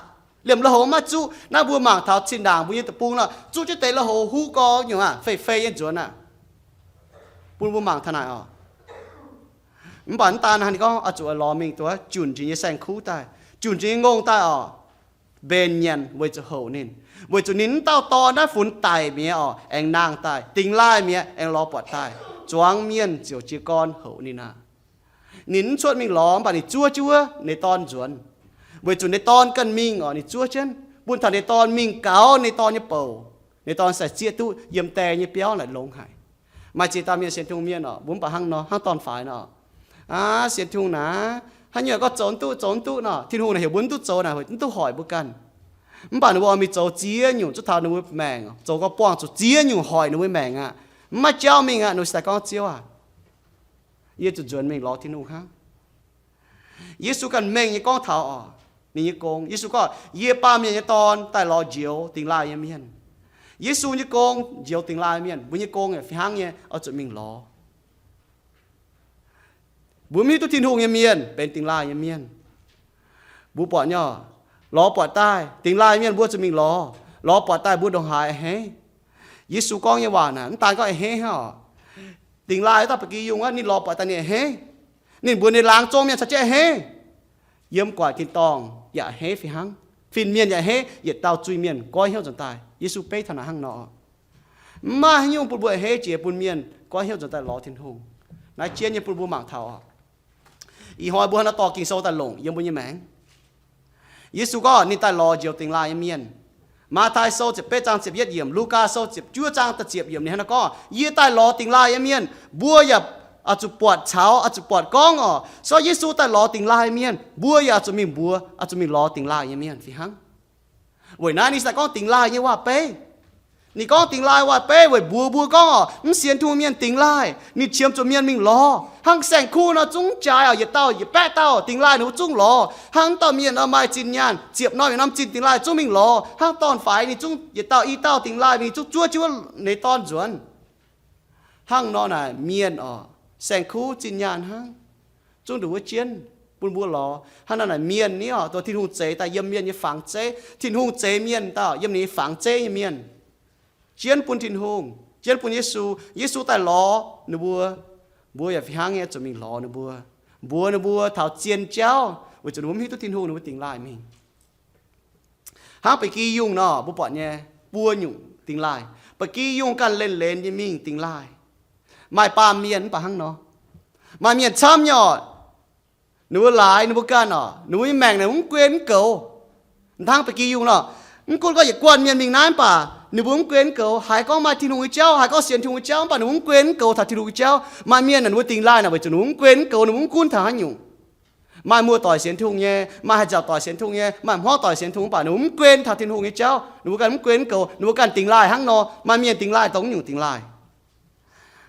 liemh lui-houx mv maaih zuqv. Naaiv mbuo mangc taux zinh ndaangc mbuo nyei deic-bung nor, zuqv jienv deix lui-houx huv gau nyungc aqv, fei fei nyei nzuonx aqv. Bun mbuo mangc taux naaic oc. Mv baac mv daan hnangv, ninh gorngv oix zuqc oix lorz mingh duqv junc jiex nyei saeng-kuv daaih, junc jiex nyei ngongh daaih oc, mbenc nyanc weic zuqc houc ninh. Weic zuqc ninh mv dauh dorn naaiv funx daic mi'aqv oc, aengx nangh daaih, dingx laaih mi'aqv, aengx lorz buatc daaih. Zuangx mienh ziouc jiez gorn houc ninh aqv. Ninh mv cuotv mingh lorz, mv baac ninh zuov jienv wuov ninh dorn nzuonx. Weic zuqc ninh dorn ganh mingh oc, ninh zuov jienv, bun taux ninh dorn mingh gaux ninh dorn nyei bouc. Ninh dorn sai zieqv duqv yiem die nyei biauv naaic longx haic. Maaih ziex dauh mienh sienx Tin-Hungh mienh oc, mbuo mv baac hnangv nor, hnangv dorn-faix nor. Aav, sienx Tin-Hungh naaic, haaix nyungc gorngv zoux mv duqv, zoux mv duqv nor, Tin-Hungh naaic heuc mbuo mv duqv zoux naaic, mv duqv hoic mbuo ganh. Mv baac ninh mbuo oix mingh zoux ziex nyungc zuqc taux ninh mbuo maengc, zoux gau buangh zuqc ziex nyungc hoic ninh mbuo maengc aqv. Mv maaih jauv mingh aqv, ninh mbuo sai gorngv, Ziouv aac, yie zuqc nzuonx mingh lorz Tin-Hungh hnangv. Yesu ganh mengh nyei gorngv taux oc, ninh nyei gong. Yesu gorngv, Yie, Baamh Mienh nyei Dorn, daaih lorz njoux dingx laaih nyei mienh. Yesu nyei gong njoux dingx laaih mienh. Mbuo nyei gong yaac fih hnangv nyei, oix zuqc mingh lorz. Mbuo mv hiuv duqv Tin-Hungh nyei mienh benx dingx laaih nyei mienh. Mbuo buatc nyei, lorz buatc daaih, dingx laaih mienh mbuo zuqc mingh lorz. Lorz buatc daaih mbuo ndongc haaix a'hneiv. Yesu gorngv nyei waac naaic mv daan gorngv a'hneiv hnangv oc. Dingx laaih wuov dauh ba'gi yungh wuov, ninh lorz buatc daaih ninh a'hneiv. Ninh mbuox ninh laangz zong mienh caux jienv a'hneiv. Yiem guatc tin-dorngh yaac a'hneiv fih hnangv. Fin-mienh yaac a'hneiv, yietc dauh zuiz-mienh goiv hnyouv nzuonx daaih. Yesu beiv taux naaic hnangv nor. Mv maaih haaix nyungc bun mbuo a'hneiv jiex bun mienh goiv hnyouv nzuonx daaih lorz Tin-Hungh. Naaiv jienv nyei bun mbuo mangc taux oc. Ih hnoi mbuo hnangv naaiv dorh Ging-Sou daaih longc yiem mbuo nyei maengc. Yesu gorngv ninh daaih lorz njoux dingx laaih nyei mienh. Matv^taai Sou ziepc betv zaang ziepc yietv yiemc, Lugaa Sou ziepc juov zaang da'ziepc yiemc, ninh hnangv naaiv gorngv, Yie daaih lorz dingx laaih nyei mienh, mbuo yaac oix zuqc buatc caux, oix zuqc buatc gorngv oc. Se gorngv Yesu daaih lorz dingx laaih nyei mienh, mbuo yaac oix zuqc mingh mbuox, oix zuqc mingh lorz dingx laaih nyei mienh fih hnangv. Weic naaiv ninh se gorngv dingx laaih nyei waac-beiv. Ninh gorngv dingx laaih waac-beiv weic mbuox mbuo gorngv oc, mv sienx Tin-Hungh mienh dingx laaih, ninh qiemx zuqc mienh mingh lorz. Hnangv saeng-kuv nor zungv jaaix oc, yietc dauh yietc baeqv dauh dingx laaih ninh mbuo zungv lorz. Hnangv dauh mienh oix maaih zinh nyaanh ziepc norm yietc norm zinh dingx laaih zungv mingh lorz. Hnangv dorn-faix ninh zungv yietc dauh i dauh dingx laaih mingh zungv zuov jienv wuov ninh dorn nzuonx. Hnangv nor naaic mienh oc, saeng-kuv zinh nyaanh hnangv, zungv nduqc wuov jienv bun mbuo lorz. Hnangv nor naaic mienh ni oc, dongh Tin-Hungh zeix daaih yiem mienh nyei fangx zeiv. Tin-Hungh zeix mienh daaih yiem ninh nyei fangx zeiv nyei mienh, jienv bun Tin-Hungh, jienv bun Yesu. Yesu daaih lorz ninh mbuo, mbuo yaac fih hnangv nyei zuqc mingh lorz ninh mbuo, mbuox ninh mbuo taux zien jauv, weic zuqc ninh mbuo mv hiuv duqv Tin-Hungh, ninh mbuo dingx laaih mingh. Hnangv ba'gi yungh nor, mbuo buatc nyei, buo nyungc dingx laaih. Ba'gi yungh ganh lenz-lenz nyei mingh dingx laaih. Maaih baamh mienh mv baac hnangv nor. Maaih mienh camv nyei oc, ninh mbuo laaix ninh mbuo ganh oc, ninh mbuo nyei maengc naaic mv guen mv goux. Hnangv ba'gi yungh nor, mv gunv gorngv yietc guanh mienh mingh naaiv mv baac ninh mbuo mv guen mv goux. Haiz gorngv maaih Tin-Hungh nyei jauv, haiz gorngv sienx Tin-Hungh nyei jauv, mv baac ninh mbuo mv guen mv goux taux Tin-Hungh nyei jauv. Maaih mienh naaic ninh mbuo dingx laaih naaic weic zuqc ninh mbuo mv guen mv goux, ninh mbuo mv gunv taux haaix nyungc. Maaih muoz-doic sienx Tin-Hungh nyei, maaih haih nzauc doic sienx Tin-Hungh nyei, maaih hmuangv doic sienx Tin-Hungh, mv baac ninh mbuo mv guen taux Tin-Hungh nyei jauv, ninh mbuo ganh mv guen mv goux, ninh mbuo ganh dingx laaih hnangv nor. Maaih mienh dingx laaih dongh nyungc dingx laaih.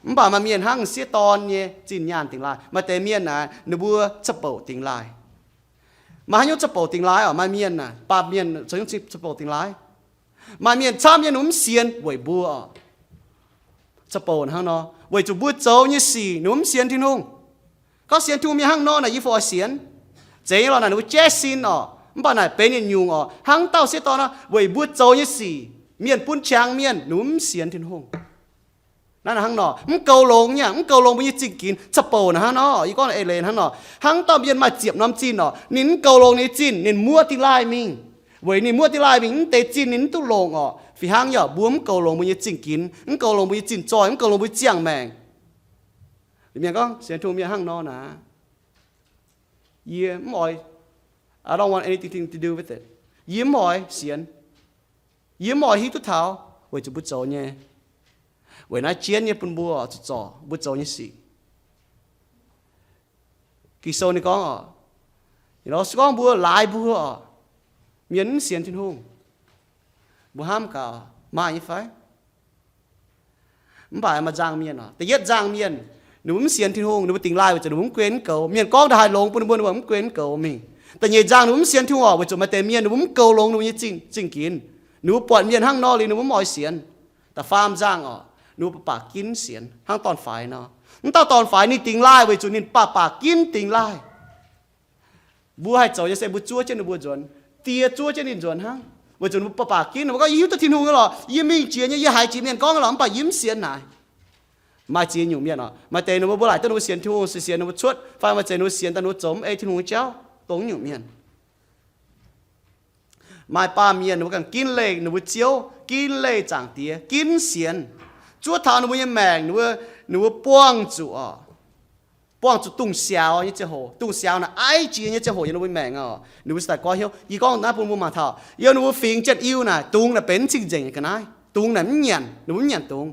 Mv baac maaih mienh hnangv m'sieqv dorn nyei zinh nyaanh dingx laaih. Maaih deix mienh naaic, ninh mbuo ca'bouc dingx laaih. Maaih haaix nyungc ca'bouc dingx laaih oc? Maaih mienh naaic, baamh mienh zoux nyungc ca'bouc dingx laaih? Maaih mienh camv nyei ninh mv sienx weic mbuo oc. Ca'bouc hnangv nor, weic zuqc mbuo zoux nyei sic ninh mv sienx Tin-Hungh. Gorngv sienx Tin-Hungh mienh hnangv nor naaic, yie fai oix sienx? Zeiz nyei lorqc, naaic ninh mbuo jaiv sin oc. Mv baac naaic benx yietc nyungc oc, hnangv dauh sieqv dorn nor, weic mbuo zoux nyei sic, mienh bun qangx mienh, ninh mv sienx Tin-Hungh. Naaiv hnangv nor, mv goux longx nyei, mv goux longx mbuo nyei zingh ginx. Ca'bouc naaic hnangv nor, yie gorngv eix leiz hnangv nor, hnangv dauh mienh maaih ziepc norm zinh oc, ninh mv goux longx ninh nyei zinh, ninh muoqv dingx laaih mingh. Weic ninh muoqv dingx laaih mingh, mv deix zinh ninh mv duqv longc oc. Fih hnangv yaac mbuo mv goux longx mbuo nyei zingh ginx, mv goux longx mbuo nyei zinh zoih, mv goux longx mbuo nyei ziangh maengc. Mienh gorngv sienx Tin-Hungh mienh hnangv nor naaic, yie mv oix, I don't want anything to do with it. Yie mv oix sienx. Yie mv oix hiuv duqv taux, weic zuqc mbuo zoux nyei. Weic naaiv jienv nyei bun mbuo zuqc zorc mbuo zoux nyei sic. Ging-Sou ninh gorngv oc, se gorngv mbuo laaix mbuo oc, mienh mv sienx Tin-Hungh, mbuo hnamv gaax maaih nyei fai? Mv baac maaih nzangc mienh oc, da'yietv nzangc mienh, Ninh mbuo mv sienx Tin-Hungh, ninh mbuo dingx laaih weic zuqc ninh mbuo mv guen goux. Mienh gorngv ndaaih haaix longx bun ninh mbuo, ninh mbuo mv guen goux mingh. Da'nyeic nzaangh ninh mbuo mv sienx Tin-Hungh oc, weic zuqc maaih deix mienh ninh mbuo mv goux longx ninh mbuo nyei zingh, zingh ginx. Ninh mbuo buatc mienh hnangv nor liuz ninh mbuo mv oix sienx. Da'faam nzaangh oc, ninh mbuo baac baac ginv sienx hnangv dorn-faix nor. Mv dauh dorn-faix ninh dingx laaih weic zuqc ninh baac baac ginv dingx laaih. Mbuo haih zoux nyei se mbuo zuov jienv ninh mbuo nzuonx, die zuov jienv ninh nzuonx hnangv. Weic zuqc ninh mbuo baac baac ginv, ninh mbuo gorngv, yie hiuv duqv Tin-Hungh nyei lorqc, yie mingh jiex nyei, yie haiz jiex mienh gorngv nyei lorqc, mv baac yie mv sienx naaic. Maaih ziex nyungc mienh oc, maaih deix ninh mbuo, mbuo laaic duqv ninh mbuo sienx Tin-Hungh, sienx sienx ninh mbuo cuotv, fai maaih deix ninh mbuo sienx daaih ninh mbuo zoux mv ei Tin-Hungh nyei jauv, dongh nyungc mienh. Maaih baamh mienh ninh mbuo ganh ginv leih ninh mbuo Ziouv, ginv leih Zaangc Diex, ginv sienx, zuov taux ninh mbuo nyei maengc, ninh mbuo, ninh mbuo buangh zuqc oc, buangh zuqc dungz siaaux nyei ziangh hoc. Dungz siaaux naaic aiv jiex nyei ziangh hoc yiem ninh mbuo maengc oc, ninh mbuo se daaih goiv hnyouv. Yie gorngv naaiv bun mbuo mangc taux, yiem ninh mbuo fingx Janx-Iu naaic, dungz naaic benx mv cing-nzengc nyei ga'naaiv. Dungz naaic mv nyanc, ninh mbuo mv nyanc dungz.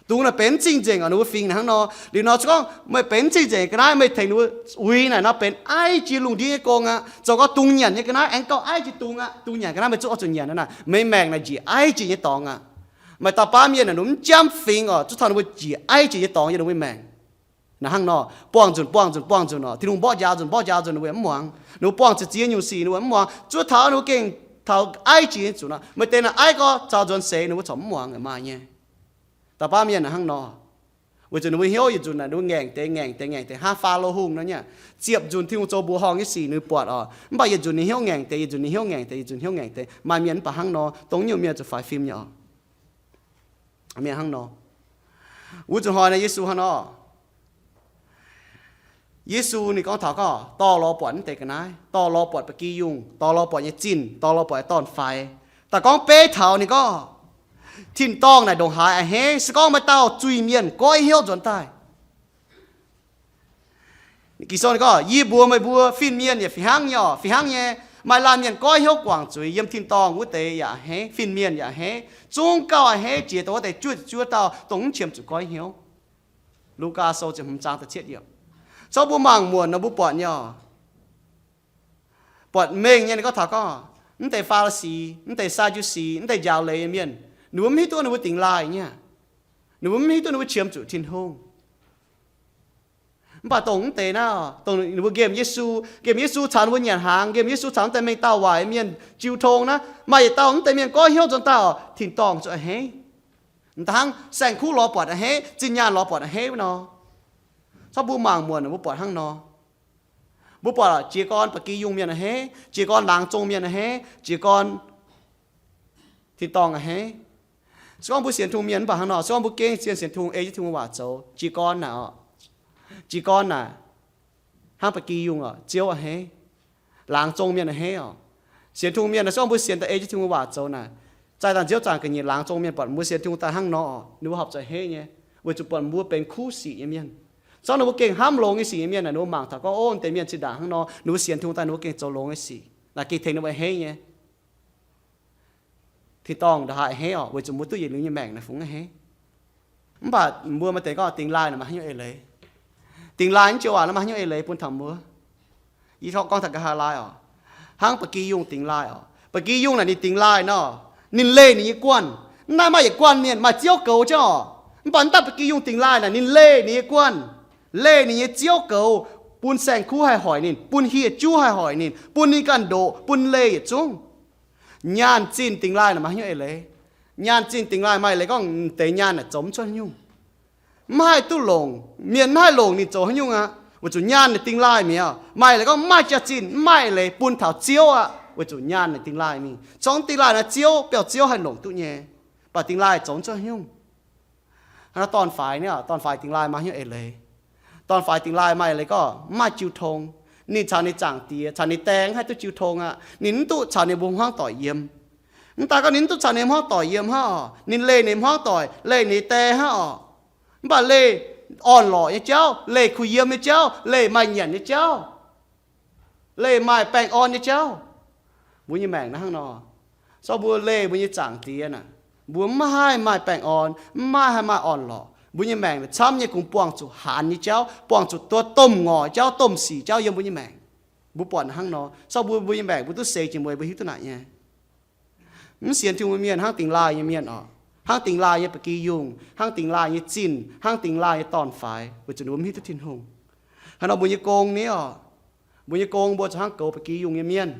Dungz naaic benx mv cing-nzengc oc, ninh mbuo fingx naaic hnangv nor. Liuz nor se gorngv meih benx mv cing-nzengc nyei ga'naaiv, meih tengx ninh mbuo uix naaic nor benx aiv jiex lungh ndiev nyei gong aqv. Zoux gau dungz nyanc nyei ga'naaiv aengx gauh aiv jiex dungz aqv. Dungz nyanc ga'naaiv meih zungv oix zuqc nyanc naaic, meih maengc naaic njiec aiv jiex nyei dorngx aqv. Maaih dauh baamh mienh naaic, ninh mbuo mv jamv fingx oc, zuov taux ninh mbuo njiec aiv jiex nyei dorngx yiem ninh mbuo maengc. Naaic hnangv nor, buangh nzunc, buangh nzunc, buangh nzuqc oc. Tin-Hungh mborqv njaaux nzunc, mborqv njaaux nzunc, ninh mbuo yaac mv muangx. Ninh mbuo buangh zuqc ziex nyungc sic ninh mbuo mv muangx. Zuov taux ninh mbuo gengh taux aiv jiex nyei zuqc nor, maaih deix naaic aiv gau caux nzuonx seix ninh mbuo corc mv muangx, maaih nyei. Dauh baamh mienh naaic hnangv nor. Weic zuqc ninh mbuo hnyouv yietc nzunc naaic ninh mbuo ngaengc deix, ngaengc deix, ngaengc deix hnangv Faalo Hungh nor nyei, ziepc nzunc Tin-Hungh zoux mbuoqc horngh nyei sic ninh mbuo buatc oc. Mv baac yietc nzunc ninh hnyouv ngaengc deix, yietc nzunc ninh hnyouv ngaengc deix, yietc nzunc hnyouv ngaengc deix. Maaih mienh mv baac hnangv nor, dongh nyungc mienh zuqc faix fim nyei oc. Mienh hnangv nor. Wuov zanc hnoi naaic Yesu hnangv nor. Yesu ninh gorngv taux gorngv dorh lorz buatc mv deix ga'naaiv, dorh lorz buatc ba'gi yungh, dorh lorz buatc nyei zinh, dorh lorz buatc nyei dorn-faix. Daaih gorngv beiv taux ninh gorngv, tin-dorngh naaic ndongc haaix a'hneiv, se gorngv maaih dauh zuiz-mienh goiv hnyouv nzuonx daaih. Ging-Sou ninh gorngv, yie mbuox meih mbuo, fin-mienh yaac fih hnangv nyei oc, fih hnangv nyei. Maaih laanh mienh goiv hnyouv guangc zuiz yiem tin-dorngh wuov deix yaac a'hneiv, fin-mienh yaac a'hneiv. Zungv gauh a'hneiv jiex dongh wuov deix juov zuov dauh dongh mv qiemx zuqc goiv hnyouv. Lugaa Sou ziepc hmz zaang da'cietv yiemc. Cov mbuo mangc muonc nor mbuo buatc nyei oc. Buatc mengh nyei ninh gorngv taux gorngv, mv deix Faa^li^si, mv deix Saa^ndu^si, mv deix njaaux leiz nyei mienh, ninh mbuo mv hiuv duqv ninh mbuo dingx laaih nyei. Ninh mbuo mv hiuv duqv ninh mbuo qiemx zuqc Tin-Hungh. Mv baac dongh mv deix naaiv, dongh ninh mbuo nqemh Yesu, nqemh Yesu caux ninh mbuo nyanc hnaangx, nqemh Yesu caux mv deix mengh dauh waaic mienh jiu tong naaiv, maaih yietc dauh mv deix mienh goiv hnyouv nzuonx daaih oc, tin-dorngh zuqc a'hneiv. Mv daaih hnangv saeng-kuv lorz buatc a'hneiv, zinh nyaanh lorz buatc a'hneiv wuov nor. Cov mbuo mangc muonc mbuo buatc hnangv nor. Mbuo buatc jiez gorn ba'gi yungh mienh a'hneiv, jiez gorn laangz zong mienh a'hneiv, jiez gorn tin-dorngh a'hneiv. Se gorngv mbuo sienx Tin-Hungh mienh mv baac hnangv nor, se gorngv mbuo gengh zien sienx Tin-Hungh, ei jienv Tin-Hungh waac zoux, jiez gorn naaic oc, jiez gorn naaic hnangv ba'gi yungh oc, Ziouv a'hneiv, laangz zong mienh a'hneiv oc. Sienx Tin-Hungh mienh naaic, se gorngv mbuo sienx daaih ei jienv Tin-Hungh waac zoux naaic, zaih dangh Ziouv zaangc ga'nyiec laangz zong mienh buatc mbuo sienx Tin-Hungh daaih hnangv nor oc, ninh mbuo horpc zuqc a'hneiv nyei, weic zuqc buatc mbuo benx kuv sic nyei mienh. Se gorngv ninh mbuo gengh hnamv longx nyei sic nyei mienh naaic, ninh mbuo mangc taux gorngv, o, mv deix mienh zinh ndaangc hnangv nor, ninh mbuo sienx Tin-Hungh daaih ninh mbuo gengh zoux longx nyei sic naaic, gengh tengx ninh mbuo a'hneiv nyei. Tin-dorngh ndongc haaix a'hneiv oc, weic zuqc mbuo duqv yietc liuz nyei maengc naaic fungx a'hneiv. Mv baac mbuo maaih deix gorngv dingx laaih naaic maaih haaix nyungc eix leiz? Dingx laaih naaiv joux waac naaiv maaih haaix nyungc eix leiz bun taux mbuo? Yie gorngv taux nqa'haav laai oc, hnangv ba'gi yungh dingx laaih oc. Ba'gi yungh naaic ninh dingx laaih nor, ninh leih ninh nyei guanh. Mv naaiv maaih yietc guanh mienh maaih ziouv goux jienv oc. Mv baac mv daaih ba'gi yungh dingx laaih naaic ninh leih ninh nyei guanh, leih ninh nyei ziouv goux, bun saeng-kuv haih hoic ninh, bun hieh juv haih hoic ninh, bun ninh ganh ndoqc, bun leih yietc zungv. Nyaanh zinh dingx laaih naaic maaih haaix nyungc eix leiz? Nyaanh zinh dingx laaih maaih eix leiz gorngv deix nyaanh naaic zoux mv cuotv haaix nyungc. Mv haih duqv longc, mienh mv haih longc ninh zoux haaix nyungc aqv, weic zuqc nyaanh naaic dingx laaih mi'aqv. Maaih eix leiz gorngv mv maaih jaax-zinh, mv maaih eix leiz bun taux ziouv aqv, weic zuqc nyaanh naaic dingx laaih mingh. Corc dingx laaih naaiv ziouv, biauv ziouv haih longc duqv nyei. Mv baac dingx laaih zoux mv cuotv haaix nyungc. Hnangv dorn-faix nyei, dorn-faix dingx laaih maaih haaix nyungc eix leiz? Dorn-faix dingx laaih maaih eix leiz gorngv mv maaih jiu tong. Ninh caux ninh zaangc diex, caux ninh die mv haih duqv jiu tong aqv. Ninh mv duqv caux ninh mbuo hmuangv doic yiem. Mv daaih gorngv ninh mv duqv caux ninh hmuangv doic yiem hnangv oc, ninh leih ninh hmuangv doic, leih ninh die hnangv oc. Mv baac leih orn-lorqc nyei jauv, leih kuh yiem nyei jauv, leih maaih nyanc nyei jauv, leih maaih baengh orn nyei jauv. Mbuo nyei maengc naaiv hnangv nor. Se gorngv mbuo leih mbuo nyei zaangc diex naaic, mbuo mv haih maaih baengh orn, mv haih maaih orn-lorqc. Mbuo nyei maengc camv nyei kungx buangh zuqc haanz nyei jauv, buangh zuqc duqv domh ngorc jauv, domh sic jauv yiem mbuo nyei maengc. Mbuo buatc hnangv nor. Se gorngv mbuo, mbuo nyei maengc mbuo duqv seix jiex mueiz mbuo hiuv duqv naaic nyei. Mv sienx Tin-Hungh mienh hnangv dingx laaih nyei mienh oc. hnangv dingx laaih nyei ba'gi yungh, hnangv dingx laaih nyei zinh, hnangv dingx laaih nyei dorn-faix, weic zuqc ninh mbuo mv hiuv duqv Tin-Hungh. Haaix nor mbuo nyei gong ni oc? Mbuo nyei gong mbuo zuqc hnangv goux ba'gi yungh nyei mienh.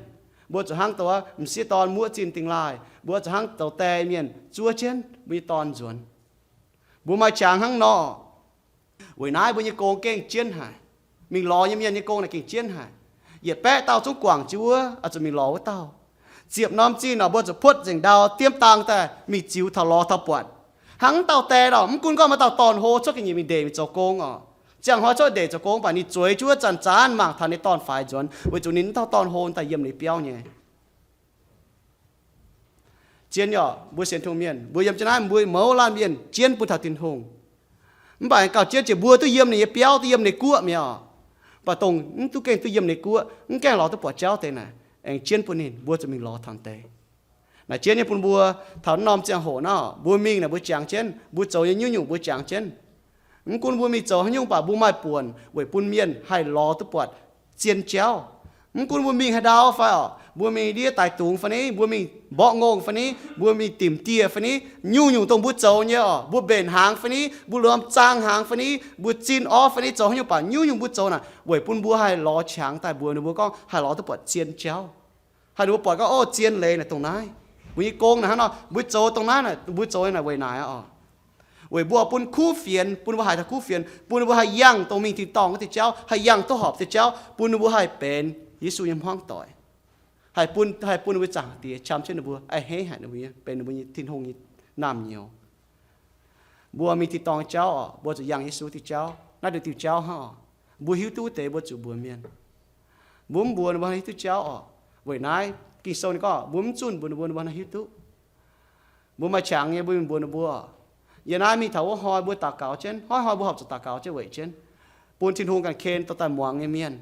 Mbuo zuqc hnangv douz m'sieqv dorn muoqv zinh dingx laaih. Mbuo zuqc hnangv douz die mienh zuov jienv mbuo nyei dorn nzuonx. Mbuo maaih qangx hnangv nor. Weic naaiv mbuo nyei gong gengh jienv haic. Mingh lorz nyei mienh nyei gong naaic gengh jienv haic. Yietc baeqv dauh zungv guangc jienv wuov, oix zuqc mingh lorz wuov dauh. Ziepc norm zinh nor mbuo zuqc puotv nzengc ndau diemv dangh daaih mingh ziux taux lorz taux buatc. Hnangv mv dauh die nor, mv gunv gorngv maaih dauh dorn-hlo cuotv ga'nyiec mingh ndeic mingh zoux gong oc. Ziangh hnoi cuotv ndeic zoux gong, mv baac ninh zueiz jienv wuov zanc-zanc mangc taux ninh dorn-faix nzuonx, weic zuqc ninh mv dauh dorn-hlo daaih yiem ninh biauv nyei. Zien oc, mbuo sienx Tin-Hungh mienh, mbuo yiem jienv naaiv, mbuo mouz laanh mienh jienv bun taux Tin-Hungh. Mv baac gauh jienv jiex mbuo duqv yiem ninh nyei biauv, duqv yiem ninh guoqv mi'aqv oc. Mv baac dongh mv duqv gengh duqv yiem ninh guoqv, mv gaengh lorz duqv buatc jauv deix naaic, aengx jienv bun ninh, mbuo zuqc mingh lorz taux deix. Naaic jienv nyei bun mbuo taux norm ziangh hoc nor, mbuo mingh naaic mbuo jangx jienv, mbuo zoux nyei nyungc-nyungc mbuo jangx jienv. Mv gunv mbuo mingh zoux haaix nyungc baac mbuo maaih buonc weic bun mienh haih lorz duqv buatc zien jauv. Mv gunv mbuo mingh haaix ndau fai oc, mbuo mingh ndiev daic dungz fai ni, mbuo mingh mborqv ngongh fai ni, mbuo mingh dimc dieh fai ni, nyungc-nyungc dongh mbuo zoux nyei oc, mbuo mbenc hnaangx fai ni, mbuo lomh zaang hnaangx fai ni, mbuo zinh orv fai ni, zoux haaix nyungc baac nyungc-nyungc mbuo zoux naaic weic bun mbuo haih lorz qangx daaih mbuox ninh mbuo gorngv haih lorz duqv buatc zien jauv. Haih ninh mbuo buatc gorngv, ov, zien leiz naaic dongh naaiv. Mbuo nyei gong naaic hnangv nor, mbuo zoux dongh naaiv naaic, mbuo zoux naaic weic naaic oc. Weic mbuo bun kuv fienx, bun ninh mbuo haiz taux kuv fienx, bun ninh mbuo haih yangh dongh mingh tin-dorngh wuov diuh jauv, haih yangh duqv horpc diuh jauv, bun ninh mbuo haih benx Yesu nyei hmuangv doic. Haih bun, haih bun ninh mbuo zaangc Diex qam jienv ninh mbuo, a'hneiv haic ninh mbuo nyei, benx ninh mbuo nyei Tin-Hungh nyei naamh nyouz. Mbuo mingh tin-dorngh jauv oc, mbuo zuqc yangh Yesu diuh jauv. Naaiv nduqc diuh jauv hnangv oc. Mbuo hiuv duqv wuov deix mbuo zuqc mbuox mienh. Mbuo mv mbuox ninh mbuo hiuv duqv jauv oc. Weic naaiv Ging-Sou ninh gorngv mbuo mv zunh mbuox ninh mbuo, ninh mbuo hiuv duqv. Mbuo maaih qangx nyei mbuo mingh mbuox ninh mbuo. Yiem naaiv mingh taux wuov hnoi mbuo daux gaux jienv, hnoi-hnoi mbuo horpc zuqc daux gaux jienv weic jienv, bun Tin-Hungh ganh ken dorh daaih muangx nyei mienh,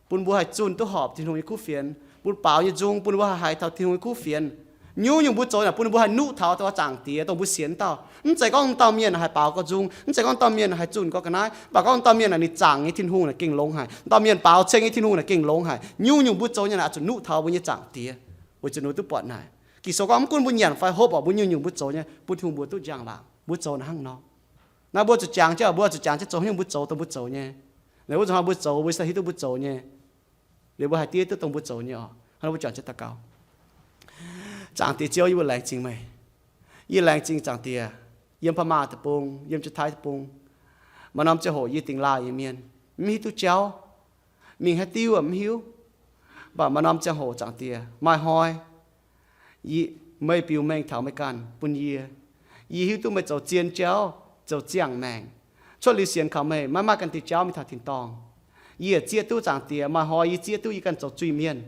bun mbuo haih zunh duqv horpc Tin-Hungh nyei kuv fienx, bun baaux nyei nzung bun mbuo haih haiz taux Tin-Hungh nyei kuv fienx. Nyungc-nyungc mbuo zoux naaic bun mbuo haih nuqv taux dongh zaangc Diex dongh mbuo sienx dauh. Mv zeiz gorngv dauh mienh haih baaux gauh nzung, mv zeiz gorngv dauh mienh haih zunh gauh ga'naaiv, mv baac gorngv dauh mienh naaic ninh zaangc nyei Tin-Hungh naaic gengh longx haic, dauh mienh baaux ceng nyei Tin-Hungh naaic gengh longx haic. Nyungc-nyungc mbuo zoux nyei naaic oix zuqc nuqv taux mbuo nyei zaangc Diex, weic zuqc ninh duqv buatc naaic. Ging-Sou gorngv mv gunv mbuo nyanc fai hopv oc, mbuo nyungc-nyungc mbuo zoux nyei bun Tin-Hungh mbuo duqv njang-laangc. Mbuo zoux naaic hnangv nor. Naaiv mbuo zuqc jangx jienv, mbuo zuqc jangx jienv zoux haaix nyungc mbuo zoux dongh mbuo zoux nyei. Liuz mbuo zuqc hnoi mbuo zoux mbuo se hiuv duqv mbuo zoux nyei. Liuz mbuo haih diev duqv dongh mbuo zoux nyei oc. Hnangv nor mbuo juangc jienv daux gaux. Zaangc Diex Ziouv, yie mbuo laengz zingh meih. Yie laengz zingh Zaangc Diex, yiem Paa Maah Deic-Bung, yiem Janx-Taiv Deic-Bung, maaih norm ziangh hoc yie dingx laaih nyei mienh, mv hiuv duqv jauv, mingh haaix diuh mv hiuv. Mv baac maaih norm ziangh hoc Zaangc Diex, maaih hnoi yie, meih biux mengh taux meih ganh bun yie. Yie hiuv duqv meih zoux zien jauv, zoux ziangh maengc. Cuotv liuz sienx kaux meih, maiv maaih ganh diuh jauv mingh taux tin-dorngh. Yie zieqv duqv Zaangc Diex, maaih hnoi yie zieqv duqv yie ganh zoux zuiz-mienh.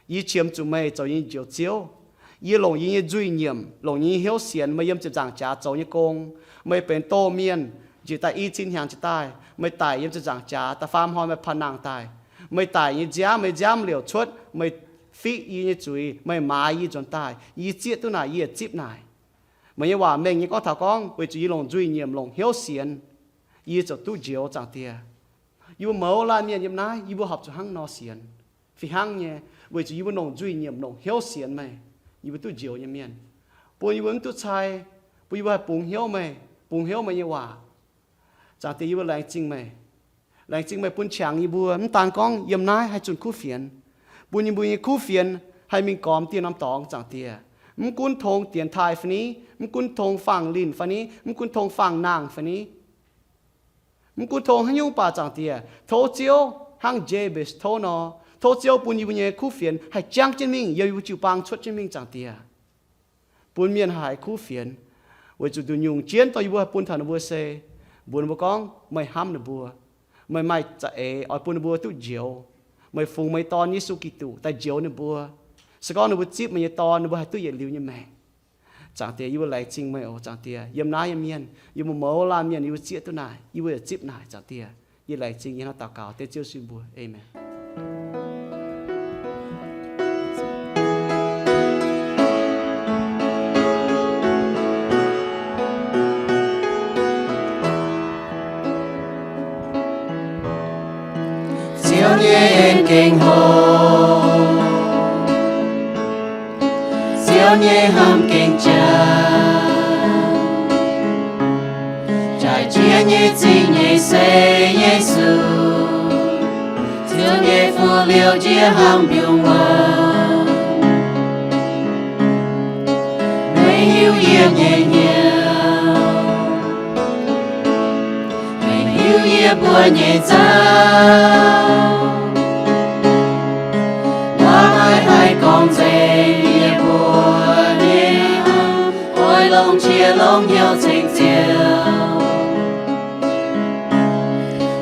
Yie qiemx zuqc meih zoux yie nyei Njoux Ziouv. Yie longc yie nyei nzuih nyiemc, longc yie nyei hnyouv sienx meih yiem ziepc nzaangc jaax zoux nyei gong. Meih benx doh mienh, njiec daaih i cin hnyangx jiez daaih, meih daic yiem ziepc nzaangc jaax, da'faam hnoi meih paan nangh daaih. Meih daic nyei nziaamv, meih nziaamv liouc cuotv, meih fiqv yie nyei zuiz, meih maaiz yie nzuonx daaih. Yie zieqv duqv naaic, yie zipv naaic. Meih nyei waac mengh nyei gorngv taux gorngv, weic zuqc yie longc nzuih nyiemc, longc hnyouv sienx, yie ziouc duqv njoux, Zaangc Diex. Yie mbuo mouz laanh mienh yiem naaiv, yie mbuo horpc zuqc hnangv nor sienx. Fih hnangv nyei, weic zuqc yie mbuo longc nzuih nyiemc, longc hnyouv sienx meih, yie mbuo duqv njoux nyei mienh. Bun yie mbuo mv duqv cai, bun yie mbuo haih bungx hnyouv meih, bungx hnyouv meih nyei waac. Zaangc Diex, yie mbuo laengz zingh meih. Laengz zingh meih bun qangx yie mbuo, mv daan gorngv yiem naaiv haih zunh kuv fienx, bun yie mbuo nyei kuv fienx haih mingh gormx dieh norm dorngx, Zaangc Diex. Mv gunv tong dienx taaih fai ni, mv gunv tong faang linh fai ni, mv gunv tong faang nangh fai ni, mv gunv tong haaix nyungc baac, Zaangc Diex, tov Ziouv hnangv Jaabetc tov nor, tov Ziouv bun yie mbuo nyei kuv fienx haih jangv jienv mingh, yiem yie mbuo jiu-baang cuotv jienv mingh, Zaangc Diex. Bun mienh haih haiz kuv fienx, weic zuqc nduqc nyungc jienv dongh yie mbuo haih bun taux ninh mbuo se mbuox ninh mbuo gorngv meih hnamv ninh mbuo, meih maaih za'eix oix bun ninh mbuo duqv njoux. Meih fungx meih Dorn, Yesu Giduc, daaih njoux ninh mbuo. Se gorngv ninh mbuo zipv meih nyei Dorn, ninh mbuo haih duqv yietc liuz nyei maengc. Zaangc Diex, yie mbuo laengz zingh meih oc, Zaangc Diex. Yiem naaiv nyei mienh, yie mbuo mouz laanh mienh, yie mbuo zieqv duqv naaic, yie mbuo yaac zipv naaic, Zaangc Diex. Yie laengz zingh yie hnangv daux gaux dengv Ziouv Yesu mbuox. Aamen. Ziouv nyei en gengh hlo, Ziouv nyei hnamv gengh jaax. nyei zingh nyei se Yesu, Ziouv nyei fuqv liouh njiec hnangv mbiungc wuom. Meih hiuv yie nyei hnyouv, meih hiuv yie mbuo nyei nzauv. Waac maiv haih gorngv nzengc yie mbuo nyei hnamv, oix longc qiex longc hnyouv ceng Ziouv.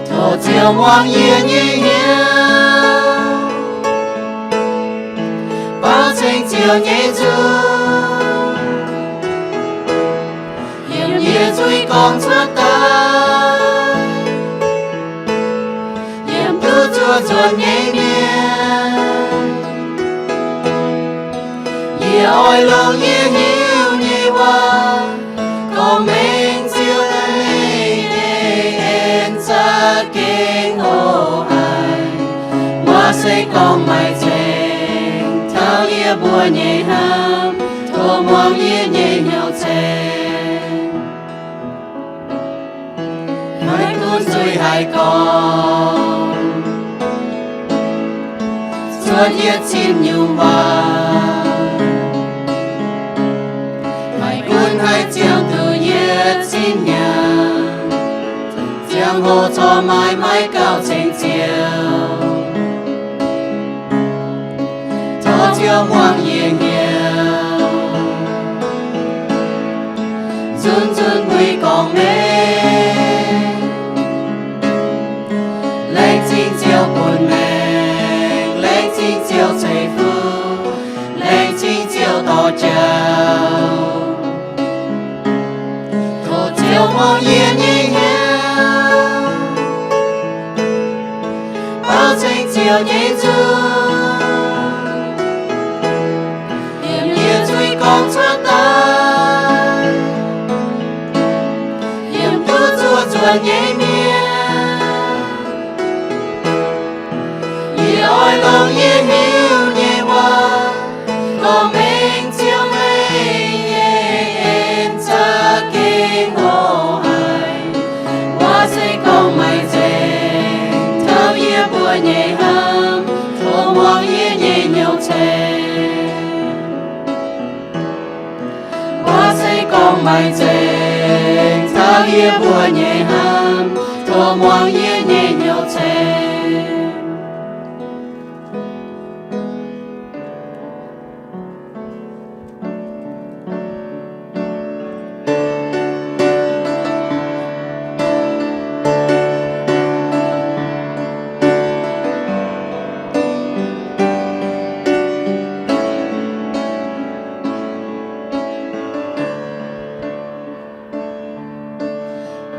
Tov Ziouv muangx yie nyei hnyouv, baaux ceng Ziouv nyei nzung, yiem yie zuiz gorngv cuotv daaih, yiem duqv zuov nzuonx nyei mienh. Yie oix longc yie hiuv nyei waac gorngv mengh Ziouv nyei en za'gengh oc haic. Waac se gorngv maiv ceng taux yie mbuo nyei hnamv, tov muangx yie nyei hnyouv ceng. Maiv gunv nzuih haaix gorngv, cuotv yietc cin nyungc waac, maiv gunv haaix ziangh duqv yietc cin hnyangx, ziangh hoc corc maiv maaih gauh ceng Ziouv. Tov Ziouv muangx yie hnyouv, nzunc nzunc mbuo gorngv mengh, laengz zingh Ziouv bun maengc, laengz zingh Ziouv ceix fuqv, laengz zingh Ziouv dorh jauv. Tov Ziouv muangx yie nyei hnyouv, baaux ceng Ziouv nyei nzung, yiem yie zuiz gorngv cuotv daaih, yiem duqv zuov nzuonx nyei mienh. Yie oix longc yie hiuv nyei waac gorngv mengh Ziouv meih nyei en za'gengh oc haic. Waac se gorngv maiv nzengc taux yie mbuo nyei hnamv, tov muangx yie nyei hnyouv ceng. Waac se gorngv maiv nzengc taux yie mbuo nyei hnamv, tov muangx yie nyei hnyouv ceng.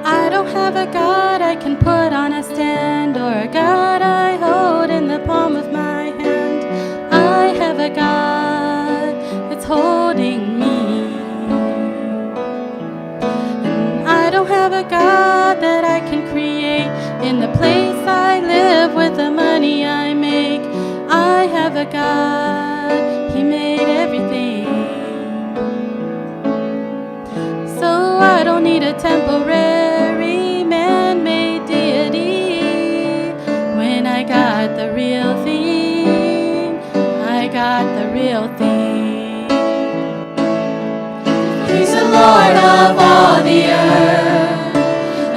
I don't have a God I can put on a stand or a God I hold in the palm of my hand. I have a God that's holding me. And I don't have a God that I can create in the place I live with the money I make. I have a God, He made everything. So I don't need a temporary man-made deity when I got the real thing. I got the real thing. He's the Lord of all the earth,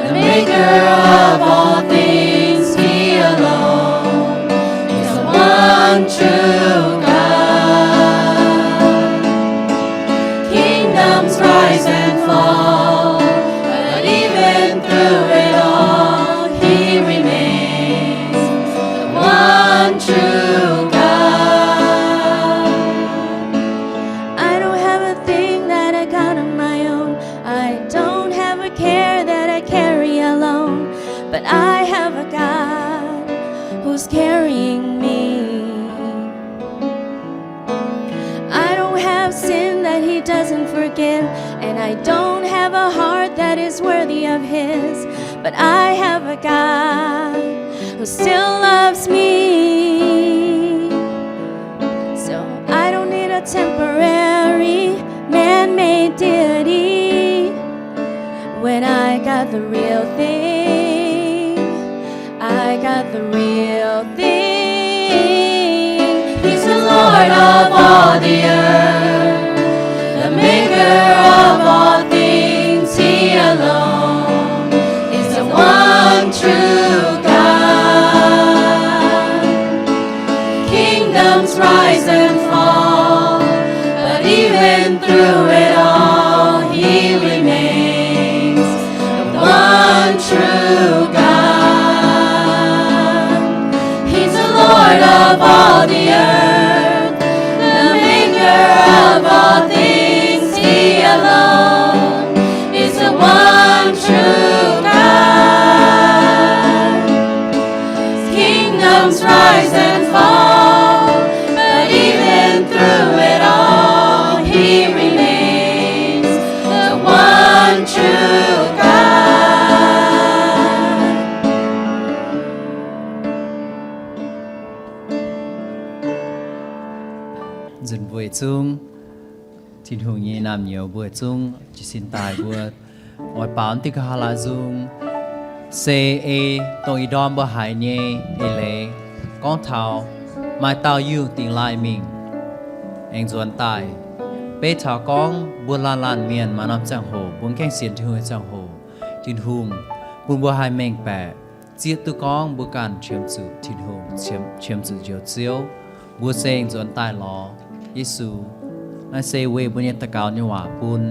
the maker of all things. He alone is the one true God. Kingdoms rise and fall, but even through it all, He remains the one true God. I don't have a thing that I got on my own. I don't have a care that I carry alone. But I have a God who's carrying me. I don't have sin that He doesn't forgive, and I don't have a heart that is worthy of His. But I have a God who still loves me. So I don't need a temporary man-made deity. When I got the real thing, I got the real thing. He's the Lord of all the earth, the maker of all things. He alone is the one true God. Kingdoms rise and fall, but even through it all, he remains the one true God. He's the Lord of all the earth, the maker of all things. He alone is the one true God. Kingdoms rise and fall, but even through it all, he remains the one true God. Nzunc weic zungv Tin-Hungh nyei naamh nyouz mbuo zungv jiez sin daaih mbuo oix baaux diuh nqa'haav laai nzung, se ei dongh ih ndorm mbuo haiz nyei eix leiz gorngv taux maaih dauh yungh dingx laaih mingh aengx nzuonx daaih. Beiv taux gorngv mbuo laanh laanh mienh maaih norm ziangh hoc mbuo mv gaengh sienx Tin-Hungh nyei ziangh hoc, Tin-Hungh bun mbuo haih mengh baeqc zieqv duqv gorngv mbuo ganh qiemx zuqc Tin-Hungh, qiemx zuqc Njoux Ziouv, mbuo se aengx nzuonx daaih lorz Yesu. Naaiv se weic mbuo nyei daux gaux nyei waac bun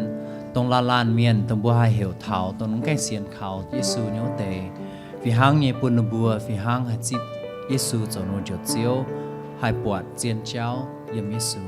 dongh laanh laanh mienh dongh mbuo haih heuc taux dongh mv gaengh sienx kaux Yesu nyei wuov deix, fih hnangv nyei bun ninh mbuo fih hnangv haih zipv Yesu zoux ninh mbuo Njoux Ziouv, haih buatc zien jauv yiem Yesu.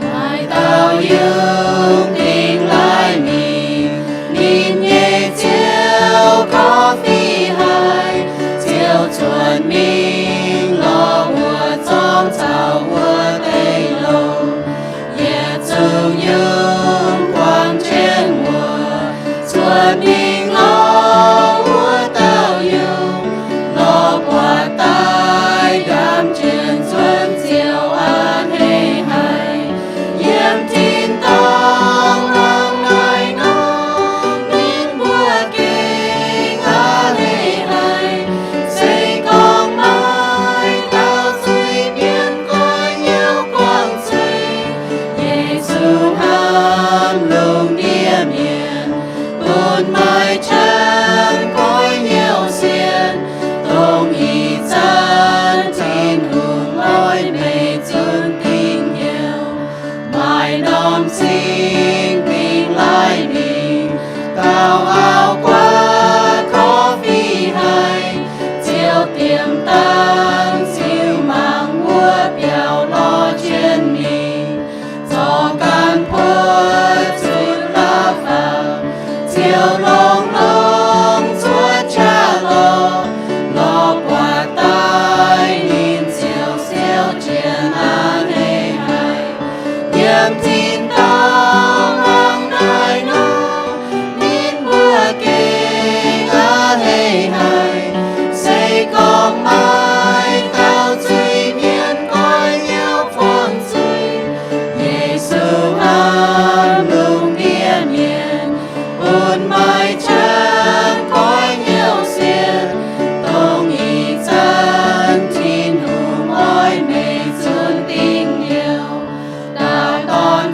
Maaih dauh yungh dingx laaih mingh, ninh nyei ziouv korv-fiqv haic, ziouc cuotv mingh lorz wuov zorngv caux wuov deix longc. Yietc zungv yungh buangh jienv wuov, cuotv mingh lorz wuov dauh yungh, lorz buatc daaih ndaamv jienv nzuonx ziouc a'hneiv haic. Yiem tin-dorngh hnangv naaiv nor, ninh mbuo gengh a'hneiv haic. Se gorngv maaih dauh zuiz-mienh goiv hnyouv buangh zuiz, Yesu hnamv lungh ndiev mienh, bun maaih qangx goiv hnyouv sienx, dongh ih zanc Tin-Hungh oix meih zunc dingc hnyouv. Maaih norm singx dingx laaih mingh, gauh auv-guaav korv-fiqv haic, ziouc diemx dangh ziux mangc wuov biauv lorz jienv mingh, zorqv ganh puotv zuqc la'fapc, ziouc longx-longx cuotv qaqv lorz. Lorz buatc daaih ninh ziouc siou jienv a'hneiv haic. Yiem tin-dorngh hnangv naaiv nor, ninh mbuo gengh a'hneiv haic. Se gorngv maaih dauh zuiz-mienh goiv hnyouv buangh zuiz, Yesu hnamv lungh ndiev mienh, bun maaih qangx goiv hnyouv sienx, dongh ih zanc Tin-Hungh oix meih zunc dingc hnyouv. Dauh dorn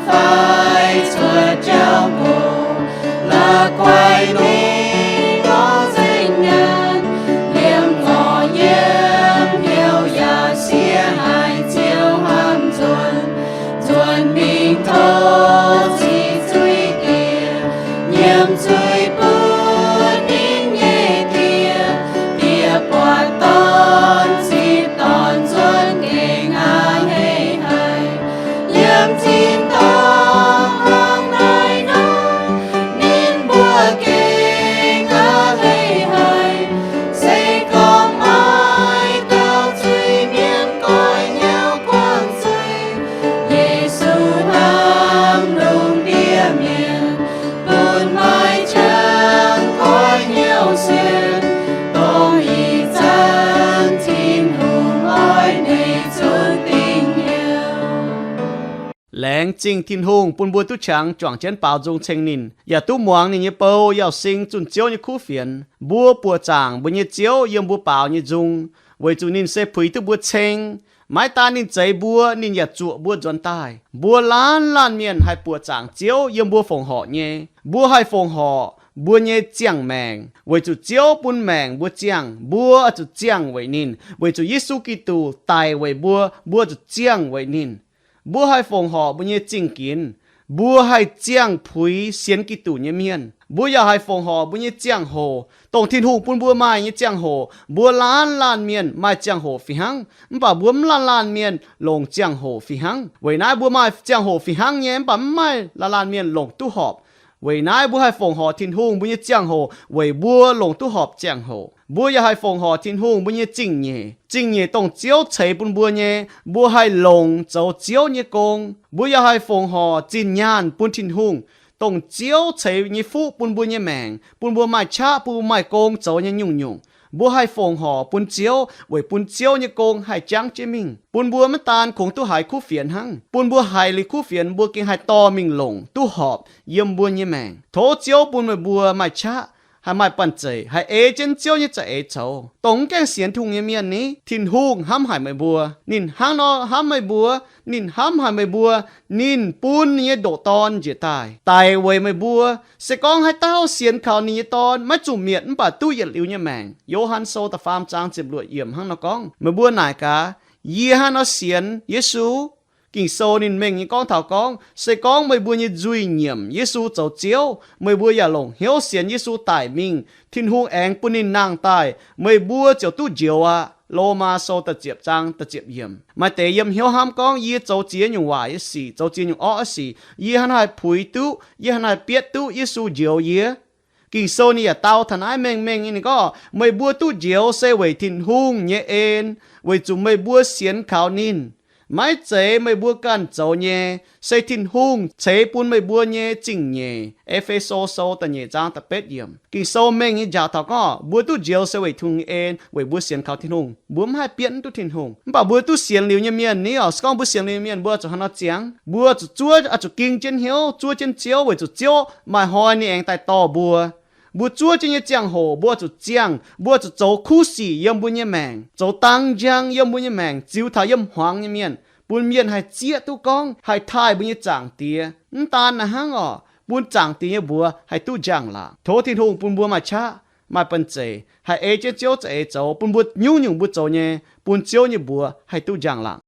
Laengz zingh Tin-Hungh bun mbuo duqv qangx juangc jienv baaux nzung ceng ninh, yaac duqv muangx ninh nyei bou, yaac sing zunh Ziouv nyei kuv fienx. Mbuo buoqc zaangc mbuo nyei Ziouv yiem mbuo baaux nyei nzung, weic zuqc ninh se puix duqv mbuo ceng. Maiv daan ninh zeix mbuo, ninh yaac zuoqc mbuo nzuonx daaih. Mbuo laanh laanh mienh haih buoqc zaangc Ziouv yiem mbuo fongc horc nyei. Mbuo haih fongc horc mbuo nyei ziangh maengc, weic zuqc Ziouv bun maengc mbuo ziangh, mbuo zuqc ziangh weic ninh. Weic zuqc Yesu Giduc daic weic mbuo, mbuo zuqc ziangh weic ninh. Mbuo haih fongc horc mbuo nyei zingh ginx, mbuo haih ziangh puix sienx Giduc nyei mienh. Mbuo yaac haih fongc horc mbuo nyei ziangh hoc, dongh Tin-Hungh bun mbuo maaih nyei ziangh hoc. Mbuo laanh laanh mienh maaih ziangh hoc fih hnangv, mv baac mbuo mv laanh laanh mienh longc ziangh hoc fih hnangv. Weic naaiv mbuo maaih ziangh hoc fih hnangv nyei, mv baac mv maaih laanh laanh mienh longc duqv horpc. Weic naaiv mbuo haih fongc horc Tin-Hungh mbuo nyei ziangh hoc weic mbuo longc duqv horpc ziangh hoc. Mbuo yaac haih fongc horc Tin-Hungh mbuo nyei zingh nyeic. Zingh nyeic dongh Ziouv ceix bun mbuo nyei, mbuo haih longc zoux Ziouv nyei gong. Mbuo yaac haih fongc horc zinh nyaanh bun Tin-Hungh, dongh Ziouv ceix nyei fuqv bun mbuo nyei maengc, bun mbuo maaih qaqv, bun mbuo maaih gong zoux nyei nyungc-nyungc. Mbuo haih fongc horc bun Ziouv weic bun Ziouv nyei gong haih jangv jienv mingh, bun mbuo maiv daan kungx duqv haiz kuv fienx hnangv, bun mbuo haiz liuz kuv fienx mbuo gengh haih dorh mingh longc duqv horpc yiem mbuo nyei maengc. Tov Ziouv bun meih mbuo maaih qaqv, haih maaih banh zeic, haih ei jienv Ziouv nyei za'eix coux. Dongh mv gaengh sienx Tin-Hungh nyei mienh ni, Tin-Hungh hnamv haic meih mbuo. Ninh hnangv nor hnamv meih mbuo. Ninh hnamv haic meih mbuo. Ninh bun ninh nyei ndoqc Dorn njiec daaih daic weic meih mbuo. Se gorngv haaix dauh sienx kaux ninh nyei Dorn, maiv zuqc mietc mv baac duqv yietc liuz nyei maengc. Yo^han Sou da'faam zaang ziepc luoqc yiemc hnangv nor gorngv. Meih mbuo naaic gaax, yie hnangv nor sienx Yesu? Ging-Sou ninh mengh nyei gorngv taux gorngv, se gorngv meih mbuo nyei nzuih nyiemc Yesu zoux Ziouv, meih mbuo yaac longc hnyouv sienx Yesu daic mingh, Tin-Hungh aengx bun ninh nangh daaih, meih mbuo ziouc duqv njoux aqv. Lomaa Sou da'ziepc zaang da'ziepc yiemc. Maaih deix yiem hnyouv hnamv gorngv, yie zoux ziex nyungc waac nyei sic, zoux ziex nyungc orqv nyei sic, yie hnangv naaiv haih puix duqv, yie hnangv naaiv haih bietv duqv Yesu njoux yie? Ging-Sou ninh yaac dau taux naaiv mengh mengh nyei, ninh gorngv, meih mbuo duqv njoux se weic Tin-Hungh nyei en, weic zuqc meih mbuo sienx kaux ninh. Maiv zeiz meih mbuo ganh zoux nyei, se Tin-Hungh ceix bun meih mbuo nyei zingh nyeic. E^fe^so Sou da'nyeic zaang da'betv yiemc. Ging-Sou mengh nyei njaaux taux gorngv, mbuo duqv njoux se weic Tin-Hungh nyei en, weic mbuo sienx kaux Tin-Hungh. Mbuo mv haih bietv duqv Tin-Hungh. Mv baac mbuo duqv sienx liuz nyei mienh ni oc, se gorngv mbuo sienx liuz nyei mienh, mbuo zuqc hnangv nor ziangx. Mbuo zuqc zuov, zuqc ging jienv hnyouv, zuov jienv Ziouv, weic zuqc Ziouv maaih hnoi ninh aengx daaih dorh mbuo. Mbuo zuov jienv nyei ziangh hoc mbuo zuqc ziangh, mbuo zuqc zoux kuv sic yiem mbuo nyei maengc, zoux dang njang yiem mbuo nyei maengc, ziux taux yiem hmuangx nyei mienh, bun mienh haih zieqv duqv gorngv haih taaih mbuo nyei Zaangc Diex. Mv daan naaiv hnangv oc, bun Zaangc Diex nyei mbuox haih duqv njang-laangc. Tov Tin-Hungh bun mbuo maaih qaqv, maaih banh zeic, haih ei jienv Ziouv za'eix zoux, bun mbuo nyungc-nyungc mbuo zoux nyei, bun Ziouv nyei mbuox haih duqv njang-laangc.